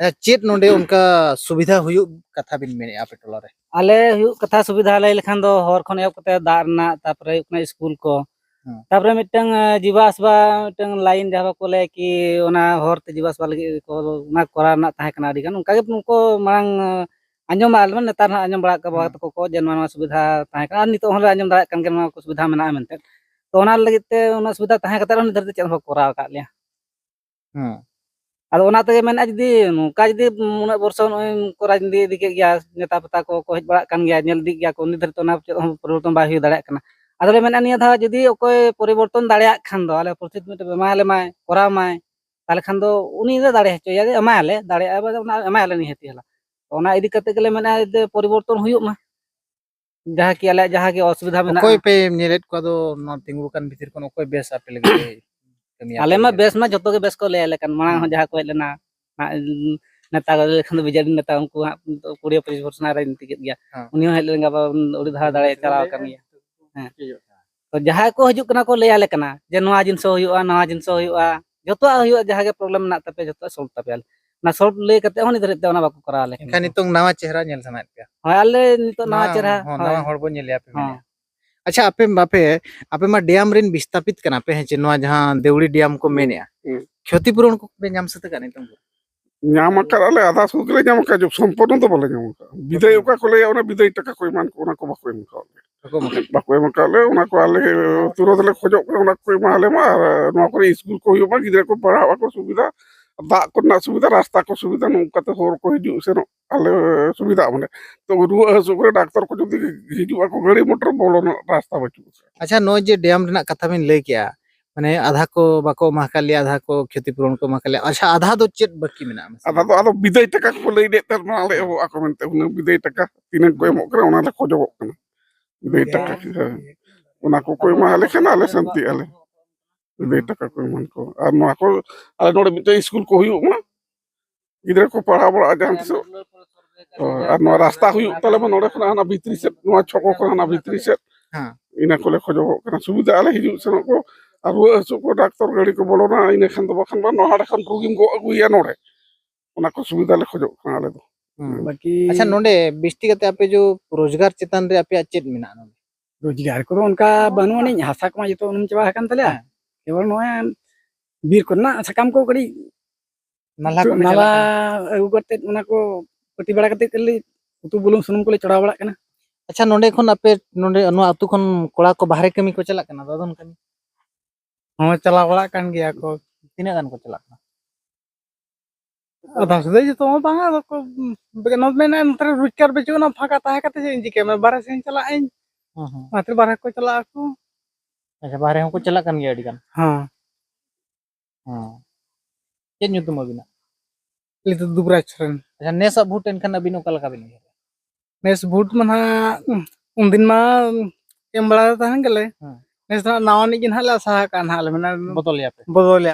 ᱟᱪᱪᱷᱟ, ᱪᱮᱫ ᱱᱚᱰᱮ ᱚᱱᱠᱟ ᱥᱩᱵᱤᱫᱷᱟ ᱦᱩᱭᱩᱜ ᱠᱟᱛᱷᱟ ᱵᱤᱱ ᱢᱮᱱᱮᱫᱼᱟ ᱟᱯᱮ ᱴᱚᱞᱟ ᱨᱮ? ᱟᱞᱮ ᱦᱩᱭᱩᱜ ᱠᱟᱛᱷᱟ ᱥᱩᱵᱤᱫᱷᱟ ᱞᱟᱹᱭ ᱞᱮᱠᱷᱟᱱ ᱫᱚ ᱦᱚᱨ ᱠᱷᱚᱱ ᱮᱦᱚᱵ ᱠᱟᱛᱮ ᱫᱟᱜ ᱨᱮᱱᱟᱜ, ᱛᱟᱨᱯᱚᱨᱮ ᱦᱩᱭᱩᱜ ᱠᱟᱱᱟ ᱥᱠᱩᱞ ᱠᱚ, ᱦᱮᱸ᱾ ᱛᱟᱨᱯᱚᱨᱮ ᱢᱤᱫᱴᱟᱝ, ᱮ, ᱡᱤᱵᱟ ᱟᱥᱵᱟ ᱢᱤᱫᱴᱟᱝ ᱞᱟᱭᱤᱱ ᱡᱟᱦᱟᱸ ᱵᱟᱠᱚ ᱞᱟᱹᱭᱟ ᱠᱤ ᱚᱱᱟ ᱦᱚᱨ ᱛᱮ ᱡᱤᱵᱟ ᱟᱥᱵᱟ ᱞᱟᱹᱜᱤᱫ ᱠᱚ ᱚᱱᱟ ᱠᱚᱨᱟᱣ ᱨᱮᱱᱟᱜ ᱛᱟᱦᱮᱸ ᱠᱟᱱᱟ ᱟᱹᱰᱤ ᱜᱟᱱ᱾ ᱚᱱᱠᱟ ᱜᱮ ᱩᱱᱠᱩ ᱢᱟᱲᱟᱝ, ᱮ, ᱟᱸᱡᱚᱢ ᱵᱟᱲᱟ ᱞᱮᱱᱟ, ᱱᱮᱛᱟᱨ ᱦᱚᱸ ᱟᱸᱡᱚᱢ ᱵᱟᱲᱟ ᱠᱟᱜ ᱵᱟᱵᱟ ᱦᱮᱸ᱾ ᱛᱟᱠᱚ ᱠᱚ ᱡᱮ ᱱᱚᱣᱟ ᱱᱚᱣᱟ ᱥᱩᱵᱤᱫᱷᱟ ᱛᱟᱦᱮᱸ ᱠᱟᱱᱟ, ᱟᱨ ᱱᱤᱛᱚᱜ ᱦᱚᱸᱞᱮ ᱟᱸᱡᱚᱢ ᱫᱟᱲᱮᱭᱟᱜ ᱠᱟᱱ ᱜᱮᱭᱟ ᱱᱚᱣᱟ ᱠᱚ ᱥᱩᱵᱤᱫᱷᱟ ᱢᱮᱱᱟᱜᱼᱟ ᱢᱮᱱᱛᱮ᱾ ᱛᱚ ᱚᱱᱟ ᱞᱟᱹᱜᱤᱫ ᱛᱮ ᱚᱱᱟ ᱥᱩᱵᱤᱫᱷᱟ ᱛᱟᱦᱮᱸ ᱠᱟᱛᱮ ᱨᱮᱦᱚᱸ ᱱᱤᱛ ᱫᱷᱟᱹᱨᱤᱡ ᱛᱮ ᱪᱮᱫ ᱦᱚᱸ ᱵᱟᱠᱚ ᱠᱚᱨᱟᱣ ᱟᱠᱟᱫ ᱞᱮᱭᱟ᱾ ᱦᱮᱸ᱾ ᱟᱫᱚ ᱚᱱᱟ ᱛᱮᱜᱮ ᱢᱮᱱᱮᱫᱼᱟ, ᱡᱩᱫᱤ ᱱᱚᱝᱠᱟ ᱡᱩᱫᱤ ᱩᱱᱟᱹᱜ ᱵᱚᱨᱥᱚ ᱱᱚᱜᱼᱚᱭ ᱠᱚ ᱨᱟᱡᱽᱱᱤᱛᱤ ᱤᱫᱤ ᱠᱮᱫ ᱜᱮᱭᱟ, ᱱᱮᱛᱟ ᱯᱷᱮᱛᱟ ᱠᱚ ᱠᱚ ᱦᱮᱡ ᱵᱟᱲᱟᱜ ᱠᱟᱱ ᱜᱮᱭᱟ, ᱧᱮᱞ ᱤᱫᱤᱜ ᱜᱮᱭᱟ ᱠᱚ, ᱱᱤᱛ ᱫᱷᱟᱹᱨᱤᱡ ᱛᱮ ᱚᱱᱟ ᱪᱮᱫ ᱦᱚᱸ ᱯᱚᱨᱤᱵᱚᱨᱛᱚᱱ ᱵᱟᱭ ᱦᱩᱭ ᱫᱟᱲᱮᱭᱟᱜ ᱠᱟᱱᱟ᱾ ᱟᱫᱚ ᱞᱮ ᱢᱮᱱᱮᱫᱼᱟ, ᱱᱤᱭᱟᱹ ᱫᱷᱟᱣ ᱡᱩᱫᱤ ᱚᱠᱚᱭ ᱯᱚᱨᱤᱵᱚᱨᱛᱚᱱ ᱫᱟᱲᱮᱭᱟᱜ ᱠᱷᱟᱱ ᱫᱚ, ᱟᱞᱮ ᱯᱨᱚᱛᱤᱱᱤᱫᱷᱤ ᱢᱤᱫᱴᱮᱱ ᱮᱢᱟᱭᱟᱞᱮ ᱢᱟᱭ, ᱠᱚᱨᱟᱣ ᱢᱟᱭ, ᱛᱟᱦᱚᱞᱮ ᱠᱷᱟᱱ ᱫᱚ ᱩᱱᱤ ᱞᱮ ᱫᱟᱲᱮ ᱦᱚᱪᱚᱭᱟ, ᱡᱮ ᱮᱢᱟᱭᱟᱞᱮ, ᱫᱟᱲᱮᱭᱟᱜᱼᱟ ᱵᱚᱞᱮ ᱚᱱᱟ ᱮᱢᱟᱭᱟᱞᱮ ᱱᱤᱦᱟᱹᱛᱤ ᱦᱟᱞᱟ᱾ ᱚᱱᱟ ᱤᱫᱤ ᱠᱟᱛᱮ ᱜᱮᱞᱮ ᱢᱮᱱᱟ ᱡᱮ ᱯᱚᱨᱤᱵᱚᱨᱛᱚᱱ ᱦᱩᱭᱩᱜ ᱢᱟ, ᱡᱟᱦᱟᱸ ᱠᱤ ᱟᱞᱮᱭᱟᱜ ᱡᱟᱦᱟᱸ ᱜᱮ ᱚᱥᱩᱵᱤᱫᱷᱟ ᱢᱮᱱᱟᱜᱼᱟ᱾ ᱚᱠᱚᱭ ᱯᱮ ᱧᱮᱞᱮᱫ ᱠᱚᱣᱟ ᱫᱚ ᱱᱚᱣᱟ ᱛᱤᱸᱜᱩ ᱟᱠᱟᱱ ᱵᱷᱤᱛᱤᱨ ᱠᱷᱚᱱ ᱚᱠᱚᱭ ᱵᱮᱥ ᱟᱯᱮ ᱞᱟᱹᱜᱤᱫ ᱮ ᱠᱟᱹᱢᱤᱭᱟ ᱟᱞᱮ ᱟᱯᱮ ᱢᱟ ᱞᱟᱹᱜᱤᱫ? ᱵᱮᱥ ᱢᱟ ᱡᱚᱛᱚ ᱜᱮ ᱵᱮᱥ ᱠᱚ ᱞᱟᱹᱭ ᱟᱞᱮ ᱠᱟᱱ, ᱢᱟᱲᱟᱝ ᱦᱚᱸ ᱦᱮᱸ᱾ ᱡᱟᱦᱟᱸ ᱠᱚ ᱦᱮᱡ ᱞᱮᱱᱟ, ᱦᱟᱸᱜ, ᱱᱮᱛᱟ ᱠᱚ ᱞᱟᱹᱭ ᱞᱮᱠᱷᱟᱱ ᱫᱚ ᱵᱤᱡᱮᱰᱤ ᱱᱮᱛᱟ, ᱩᱱᱠᱩ ᱦᱟᱸᱜ ᱠᱩᱲᱤ ᱯᱚᱸᱪᱤᱥ ᱵᱚᱪᱷᱚᱨ ᱨᱮᱱᱟᱜ ᱨᱟᱡᱽᱱᱤᱛᱤ ᱠᱮᱫ ᱜᱮᱭᱟ᱾ ᱦᱮᱸ᱾ ᱩᱱᱤ ᱦᱚᱸ ᱦᱮᱡ ᱞᱮᱱ ᱜᱮᱭᱟ, ᱵᱟᱵᱟ ᱟᱹᱰᱤ ᱫᱷᱟᱣ ᱫᱟᱲᱮ ᱪᱟᱞᱟᱣ ᱟᱠᱟᱱ ᱜᱮᱭᱟ᱾ ᱦᱮᱸ᱾ ᱴᱷᱤᱠ ᱜᱮᱭᱟ᱾ ᱛᱚ ᱡᱟᱦᱟᱸᱭ ᱠᱚ ᱦᱤᱡᱩᱜ ᱠᱟᱱᱟ ᱠᱚ ᱞᱟᱹᱭ ᱟᱞᱮ ᱠᱟᱱᱟ ᱡᱮ ᱱᱚᱣᱟ ᱡᱤᱱᱤᱥ ᱦᱚᱸ ᱦᱩᱭᱩᱜᱼᱟ, ᱱᱚᱣᱟ ᱡᱤᱱᱤᱥ ᱦᱚᱸ ᱦᱩᱭᱩᱜᱼᱟ, ᱡᱚᱛᱚᱣᱟᱜ ᱦᱩᱭᱩᱜᱼᱟ, ᱡᱟᱦᱟᱸ ᱜᱮ ᱯᱨᱚᱵᱞᱮᱢ ᱢᱮᱱᱟᱜ ᱛᱟᱯᱮᱭᱟ ᱡᱚᱛᱚᱣᱟᱜ ᱥᱚᱞᱵᱷ ᱛᱟᱯᱮᱭᱟ᱾ ᱚᱱᱟ ᱥᱚᱞᱵᱷ ᱞᱟᱹᱭ ᱠᱟᱛᱮ ᱦᱚᱸ ᱱᱤᱛ ᱫᱷᱟᱹᱨᱤᱡ ᱛᱮ ᱚᱱᱟ ᱵᱟᱠᱚ ᱠᱚᱨᱟᱣ ᱟᱞᱮ ᱠᱟᱱᱟ᱾ ᱮᱱᱠᱷᱟᱱ ᱱᱤᱛᱚᱝ ᱱᱟᱣᱟ ᱪᱮᱦᱨᱟ ᱧᱮᱞ ᱥᱟᱱᱟᱭᱮᱫ ᱯᱮᱭᱟ? ᱦᱳᱭ, ᱟᱞᱮ ᱱᱤᱛᱚᱜ ᱱᱟᱣᱟ ᱱᱟᱣᱟ, ᱪᱮᱦᱨᱟ, ᱦᱚᱸ, ᱦᱳᱭ᱾ ᱱᱟᱣᱟ ᱦᱚᱲ ᱵᱚᱱ ᱧᱮᱞᱮᱭᱟ ᱯᱮ ᱦᱚᱸ᱾ ᱢᱮᱱᱮᱫᱼᱟ᱾ ᱟᱪᱪᱷᱟ, ᱟᱯᱮ ᱵᱟᱯᱮ, ᱟᱯᱮ ᱢᱟ ᱰᱮᱢ ᱨᱮᱱ ᱵᱤᱥᱛᱟᱯᱤᱛ ᱠᱟᱱᱟ ᱯᱮ, ᱦᱮᱸ ᱪᱮ? ᱱᱚᱣᱟ ᱡᱟᱦᱟᱸ ᱫᱮᱣᱲᱤ ᱰᱮᱢ ᱠᱚ ᱦᱩᱸ᱾ ᱢᱮᱱᱮᱫᱼᱟ, ᱦᱩᱸ᱾ ᱠᱷᱚᱛᱤ ᱯᱩᱨᱚᱱ ᱠᱚᱯᱮ ᱧᱟᱢ ᱥᱟᱹᱛ ᱟᱠᱟᱫ ᱱᱤᱛᱚᱝ ᱫᱚ? ᱧᱟᱢ ᱟᱠᱟᱫ ᱟᱞᱮ, ᱟᱫᱷᱟ ᱥᱩᱫ ᱞᱮ ᱧᱟᱢ ᱟᱠᱟᱫ, ᱡᱚ-, ᱥᱚᱢᱯᱩᱨᱱᱚ ᱫᱚ ᱵᱟᱞᱮ ᱧᱟᱢ ᱟᱠᱟᱫ᱾ ᱵᱤᱫᱟᱹᱭ ᱵᱟᱠᱚ ᱚᱠᱟ ᱠᱚ ᱞᱟᱹᱭᱟ, ᱚᱱᱟ ᱵᱤᱫᱟᱹᱭ ᱴᱟᱠᱟ ᱠᱚ ᱮᱢᱟᱱ ᱠᱚ, ᱚᱱᱟ ᱠᱚ ᱵᱟᱠᱚ ᱮᱢ ᱟᱠᱟᱫ ᱞᱮᱭᱟ᱾ ᱵᱟᱠᱚ ᱮᱢ ᱟᱠᱟᱫ᱾ ᱵᱟᱠᱚ ᱮᱢ ᱟᱠᱟᱫ ᱞᱮᱭᱟ, ᱚᱱᱟ ᱠᱚ ᱟᱞᱮ ᱛᱩᱨᱟᱹᱛ ᱞᱮ ᱠᱷᱚᱡᱚᱜ ᱠᱟᱱᱟ, ᱚᱱᱟ ᱠᱚ ᱮᱢᱟ ᱞᱮ ᱢᱟ᱾ ᱟᱨ ᱱᱚᱣᱟ ᱠᱚᱨᱮ ᱥᱠᱩᱞ ᱠᱚ ᱦᱩᱭᱩᱜ ᱢᱟ, ᱜᱤᱫᱽᱨᱟᱹ ᱠᱚ ᱯᱟᱲᱦᱟᱜ ᱟᱠᱚ, ᱥᱩᱵᱤᱫᱷᱟ, ᱫᱟᱜ ᱠᱚᱨᱮᱱᱟᱜ ᱥᱩᱵᱤᱫᱷᱟ, ᱨᱟᱥᱛᱟ ᱠᱚ ᱥᱩᱵᱤᱫᱷᱟ, ᱱᱚᱝᱠᱟᱛᱮ ᱦᱚᱲ ᱠᱚ ᱦᱤᱡᱩᱜ ᱥᱮᱱᱚᱜ ᱟᱞᱮ ᱥᱩᱵᱤᱫᱷᱟ, ᱢᱟᱱᱮ, ᱛᱚ ᱨᱩᱣᱟᱹ ᱦᱟᱹᱥᱩ ᱠᱚᱨᱮ ᱰᱟᱠᱛᱚᱨ ᱠᱚ ᱡᱩᱫᱤ ᱦᱤᱡᱩᱜ ᱟᱠᱚ, ᱜᱟᱹᱰᱤ ᱢᱚᱴᱚᱨ ᱵᱚᱞᱚᱱ ᱨᱟᱥᱛᱟ ᱵᱟᱹᱪᱩᱜ᱾ ᱟᱪᱪᱷᱟ, ᱱᱚᱜᱼᱚᱭ ᱡᱮ ᱰᱮᱢ ᱨᱮᱱᱟᱜ ᱠᱟᱛᱷᱟ ᱵᱤᱱ ᱞᱟᱹᱭ ᱠᱮᱜᱼᱟ, ᱢᱟᱱᱮ ᱟᱫᱷᱟ ᱠᱚ ᱵᱟᱠᱚ ᱮᱢᱟ ᱟᱠᱟᱫ ᱞᱮᱭᱟ, ᱟᱫᱷᱟ ᱠᱚ ᱠᱷᱚᱛᱤ ᱯᱩᱨᱚᱱ ᱠᱚ ᱮᱢᱟ ᱟᱠᱟᱫ ᱞᱮᱭᱟ᱾ ᱟᱪᱪᱷᱟ, ᱟᱫᱷᱟ ᱫᱚ ᱪᱮᱫ ᱵᱟᱹᱠᱤ ᱢᱮᱱᱟᱜᱼᱟ ᱢᱟᱥᱮ? ᱟᱫᱷᱟ ᱫᱚ ᱟᱫᱚ ᱵᱤᱫᱟᱹᱭ ᱴᱟᱠᱟ ᱠᱚ ᱞᱟᱹᱭ ᱞᱮᱫ ᱛᱟᱦᱮᱸᱫ, ᱢᱟ ᱟᱞᱮ ᱮᱢᱚᱜ ᱟᱠᱚ ᱢᱮᱱᱛᱮ, ᱦᱩᱱᱟᱹᱝ ᱵᱤᱫᱟᱹᱭ ᱴᱟᱠᱟ ᱛᱤᱱᱟᱹᱜ ᱠᱚ ᱮᱢᱚᱜ ᱠᱟᱱᱟ, ᱚᱱᱟ ᱞᱮ ᱠᱷᱚᱡᱚᱜᱚᱜ ᱠᱟᱱᱟ᱾ ᱵᱤᱫᱟᱹᱭ ᱴᱟᱠᱟ, ᱦᱮᱸ᱾ ᱚᱱᱟ ᱠᱚᱠᱚ ᱮᱢᱟ ᱟᱞᱮ ᱠᱷᱟᱱ ᱟᱞᱮ ᱥᱟᱱᱛᱤᱜ ᱟᱞᱮ᱾ ᱵᱤᱫᱟᱹᱭ ᱴᱟᱠᱟ ᱠᱚ ᱮᱢᱟᱱ ᱠᱚ᱾ ᱟᱨ ᱱᱚᱣᱟ ᱠᱚ, ᱟᱞᱮ ᱱᱚᱰᱮ ᱢᱤᱫᱴᱮᱱ ᱥᱠᱩᱞ ᱠᱚ ᱦᱩᱭᱩᱜ ᱢᱟ, ᱜᱤᱫᱽᱨᱟᱹ ᱠᱚ ᱯᱟᱲᱦᱟᱣ ᱵᱟᱲᱟᱜᱼᱟ ᱡᱟᱦᱟᱸ ᱛᱤᱥᱚᱜ᱾ ᱦᱳᱭ, ᱟᱨ ᱱᱚᱣᱟ ᱨᱟᱥᱛᱟ ᱦᱩᱭᱩᱜ ᱛᱟᱞᱮ ᱢᱟ ᱱᱚᱰᱮ ᱠᱷᱚᱱᱟᱜ ᱦᱟᱱᱟ ᱵᱷᱤᱛᱨᱤ ᱥᱮᱫ, ᱱᱚᱣᱟ ᱪᱷᱚᱠᱚ ᱠᱷᱚᱱ ᱦᱟᱱᱟ ᱵᱷᱤᱛᱨᱤ ᱥᱮᱫ᱾ ᱦᱮᱸ᱾ ᱤᱱᱟᱹ ᱠᱚᱞᱮ ᱠᱷᱚᱡᱚᱜᱚᱜ ᱠᱟᱱᱟ, ᱥᱩᱵᱤᱫᱷᱟ ᱟᱞᱮ ᱦᱤᱡᱩᱜ ᱥᱮᱱᱚᱜ ᱠᱚ᱾ ᱟᱨ ᱨᱩᱣᱟᱹ ᱦᱟᱹᱥᱩ ᱠᱚ ᱰᱟᱠᱛᱚᱨ ᱜᱟᱹᱰᱤ ᱠᱚ ᱵᱚᱞᱚᱱᱟ, ᱤᱱᱟᱹ ᱠᱷᱟᱱ ᱫᱚ, ᱵᱟᱠᱷᱟᱱ ᱵᱟ ᱱᱚᱣᱟ ᱦᱟᱸᱰᱮ ᱠᱷᱚᱱ ᱨᱩᱜᱤᱢ ᱜᱚᱜ ᱟᱹᱜᱩᱭᱮᱭᱟ ᱱᱚᱰᱮ᱾ ᱚᱱᱟ ᱠᱚ ᱥᱩᱵᱤᱫᱷᱟ ᱞᱮ ᱠᱷᱚᱡᱚᱜ ᱠᱟᱱᱟ ᱟᱞᱮ ᱫᱚ᱾ ᱦᱩᱸ᱾ ᱵᱟᱹᱠᱤ ᱟᱪᱪᱷᱟ, ᱱᱚᱰᱮ ᱵᱤᱥᱛᱤ ᱠᱟᱛᱮ ᱟᱯᱮ ᱡᱚ ᱨᱳᱡᱽᱜᱟᱨ ᱪᱮᱛᱟᱱ ᱨᱮ ᱟᱯᱮᱭᱟᱜ ᱪᱮᱫ ᱢᱮᱱᱟᱜᱼᱟ ᱱᱚᱰᱮ? ᱨᱳᱡᱽᱜᱟᱨ ᱠᱚᱫᱚ ᱚᱱᱠᱟ ᱵᱟᱹᱱᱩᱜ ᱟᱹᱱᱤᱡ, ᱦᱟᱥᱟ ᱠᱚᱢᱟ ᱡᱚᱛᱚ ᱩᱱᱩᱢ ᱪᱟᱵᱟ ᱟᱠᱟᱱ ᱛᱟᱞᱮᱭᱟ᱾ ᱦᱮᱸ᱾ ᱠᱮᱵᱚᱞ ᱱᱚᱜᱼᱚᱭ ᱵᱤᱨ ᱠᱚᱨᱮᱱᱟᱜ ᱥᱟᱠᱟᱢ ᱠᱚ ᱠᱟᱹᱴᱤᱡ ᱱᱟᱞᱦᱟ ᱠᱚᱯᱮ ᱱᱟᱞᱟ ᱪᱟᱞᱟᱜ ᱠᱟᱱᱟ? ᱟᱹᱜᱩ ᱠᱟᱛᱮᱫ ᱚᱱᱟ ᱠᱚ ᱯᱟᱹᱴᱤ ᱵᱟᱲᱟ ᱠᱟᱛᱮᱫ ᱠᱷᱟᱹᱞᱤ ᱩᱛᱩ ᱵᱩᱞᱩᱝ ᱥᱩᱱᱩᱢ ᱠᱚᱞᱮ ᱪᱚᱲᱟᱣ ᱵᱟᱲᱟᱜ ᱠᱟᱱᱟ᱾ ᱟᱪᱪᱷᱟ, ᱱᱚᱰᱮ ᱠᱷᱚᱱ ᱟᱯᱮ ᱱᱚᱰᱮ ᱱᱚᱣᱟ ᱟᱹᱛᱩ ᱠᱷᱚᱱ ᱠᱚᱲᱟ ᱠᱚ ᱵᱟᱦᱨᱮ ᱠᱟᱹᱢᱤ ᱠᱚ ᱪᱟᱞᱟᱜ ᱠᱟᱱᱟ, ᱫᱟᱫᱚᱱ ᱠᱟᱹᱢᱤ? ᱦᱚᱸ, ᱪᱟᱞᱟᱣ ᱵᱟᱲᱟᱜ ᱠᱟᱱ ᱜᱮᱭᱟ ᱠᱚ᱾ ᱛᱤᱱᱟᱹᱜ ᱜᱟᱱ ᱠᱚ ᱪᱟᱞᱟᱜ ᱠᱟᱱᱟ? ᱟᱫᱷᱟ ᱥᱩᱫᱷᱟᱹ ᱡᱚᱛᱚ ᱦᱚᱸ ᱵᱟᱝᱟ, ᱟᱫᱚ ᱠᱚ, ᱵᱮ-, ᱱᱚᱣᱟ ᱢᱮᱱᱟ, ᱱᱚᱛᱮ ᱨᱮ ᱨᱳᱡᱽᱜᱟᱨ ᱵᱟᱹᱪᱩᱜ ᱟᱱᱟ, ᱯᱷᱟᱸᱠᱟ ᱛᱟᱦᱮᱸ ᱠᱟᱛᱮ ᱪᱮᱫ ᱤᱧ ᱪᱤᱠᱟᱹᱭᱟ? ᱢᱟᱱᱮ ᱵᱟᱨᱦᱮ ᱥᱮᱫ ᱤᱧ ᱪᱟᱞᱟᱜ ᱟᱹᱧ, ᱦᱩᱸ, ᱦᱩᱸ᱾ ᱚᱱᱟᱛᱮ ᱵᱟᱨᱦᱮ ᱠᱚ ᱪᱟᱞᱟᱜ ᱟᱠᱚ᱾ ᱟᱪᱪᱷᱟ, ᱵᱟᱦᱨᱮ ᱦᱚᱸᱠᱚ ᱪᱟᱞᱟᱜ ᱠᱟᱱ ᱜᱮᱭᱟ ᱟᱹᱰᱤ ᱜᱟᱱ? ᱦᱮᱸ᱾ ᱦᱮᱸ᱾ ᱪᱮᱫ ᱧᱩᱛᱩᱢ ᱟᱹᱵᱤᱱᱟᱜ? ᱟᱹᱞᱤᱧ ᱫᱚ ᱫᱩᱵᱽᱨᱟᱡᱽ ᱥᱚᱨᱮᱱ᱾ ᱟᱪᱪᱷᱟ, ᱱᱮᱥᱟᱜ ᱵᱷᱳᱴ ᱮᱱᱠᱷᱟᱱ ᱟᱹᱵᱤᱱ ᱚᱠᱟ ᱞᱮᱠᱟ ᱵᱤᱱ ᱩᱭᱦᱟᱹᱨᱟ? ᱱᱮᱥ ᱵᱷᱳᱴ ᱢᱟ ᱱᱟᱦᱟᱜ, ᱩᱱᱫᱤᱱ ᱢᱟ ᱮᱢ ᱵᱟᱲᱟ ᱛᱟᱦᱮᱱ ᱜᱮᱞᱮ᱾ ᱦᱮᱸ᱾ ᱱᱮᱥ ᱫᱚ ᱱᱟᱦᱟᱜ ᱱᱟᱣᱟ ᱱᱤᱡ ᱜᱮ ᱱᱟᱦᱟᱜ ᱞᱮ ᱟᱥᱟ ᱟᱠᱟᱫᱼᱟ ᱱᱟᱦᱟᱜ ᱞᱮ ᱢᱮᱱᱟ᱾ ᱵᱚᱫᱚᱞᱮᱭᱟ ᱯᱮ? ᱵᱚᱫᱚᱞᱮᱭᱟ᱾